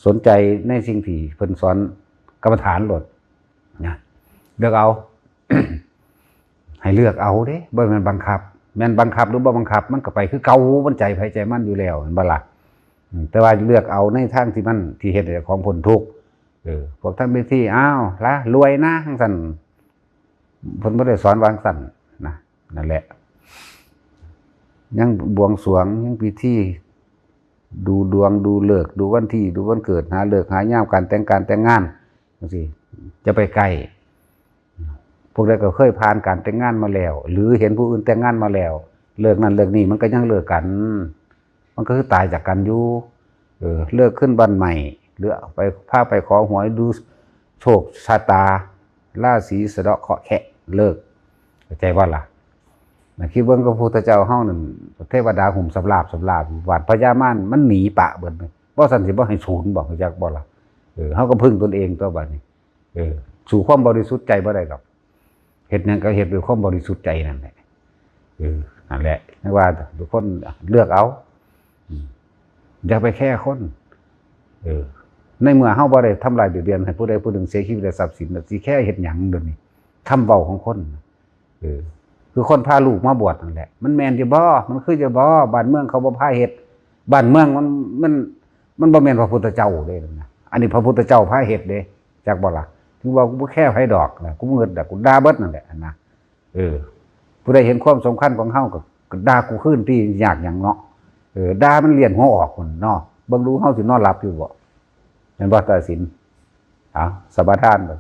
สนใจในสิ่งที่เพิ่นสอนกรรมฐานโลดนะ เลือกเอา ให้เลือกเอาเด้ บ่แม่นบังคับ แม่นบังคับหรือบ่บังคับ มันก็ไปคือเก่า มันใจไผใจมันอยู่แล้ว เห็นบ่ล่ะ อืม แต่ว่าเลือกเอาในทางที่มัน ที่เฮ็ดให้เจ้าของพ้นทุกข์ เออ พวกทำพิธี อ้าว ละ รวยนะ จั่งซั่น เพิ่นบ่ได้สอนว่าจั่งซั่นนะ นั่นแหละ ยังบวงสรวง ยังพิธี ดูดวง ดูฤกษ์ ดูวันที่ ดูวันเกิด หาฤกษ์ หายามการแต่งการแต่งงาน จั่งซี้ จะไปใกล้ พวกใดก็เคยผ่านการแต่งงานมาแล้ว หรือเห็นผู้อื่นแต่งงานมาแล้ว ฤกษ์นั้นฤกษ์นี้มันก็ยังเลิกกัน มันก็คือตายจากกันอยู่ เออ ฤกษ์ขึ้นบ้านใหม่ หรือไป พาไปขอหวยดูโชคชะตา ราศีสะเดาะเคราะห์แคะ ฤกษ์ เข้าใจบ่ล่ะ นะ คิดเบิ่ง พระพุทธเจ้าเฮานั่น เทวดาหุ้มสำราบสำราบ บาดพญามารมันหนีปะเบิดเลย บ่ซั่นสิบ่ให้ศูนย์บ่ รู้จักบ่ล่ะ เออ เฮาก็พึ่งตนเองตัวบัดนี้ เออ สู้ความบริสุทธิ์ใจบ่ได้ดอก เฮ็ดหยังก็เฮ็ดด้วยความบริสุทธิ์ใจนั่นแหละ เออ นั่นแหละ ไม่ว่าทุกคนเลือกเอา อืม อย่าไปแคร์คน เออ ในเมื่อเฮาบ่ได้ทำลายเบียดเบียนให้ผู้ใดผู้หนึ่งเสียชีวิตและทรัพย์สิน สิแคร์เฮ็ดหยังเดี๋ยวนี้ คำเว้าของคน เออ คือคนพาลูกมาบวชนั่นแหละ มันแม่นอยู่บ่ มันคืออยู่บ่ บ้านเมืองเขาบ่พาเฮ็ด บ้านเมืองมัน มัน มันบ่แม่นพระพุทธเจ้าเด้นะ อันนี้พระพุทธเจ้าพาเฮ็ดเด้ จักบ่ล่ะ ถึงว่ากูบ่แคร์ไผดอกนะ กูบ่เงิดดอก กูด่าเบิดนั่นแหละนะ เออ ผู้ใดเห็นความสำคัญของเฮาก็ ก็ด่ากูคืนติ ยากหยังเนาะ เออ ด่ามันเลียนหัวออกพุ้นเนาะ เบิ่งดูเฮาสินอนหลับอยู่บ่ แม่นบ่ ตัดสิน เอา สมาทานเบิ่ง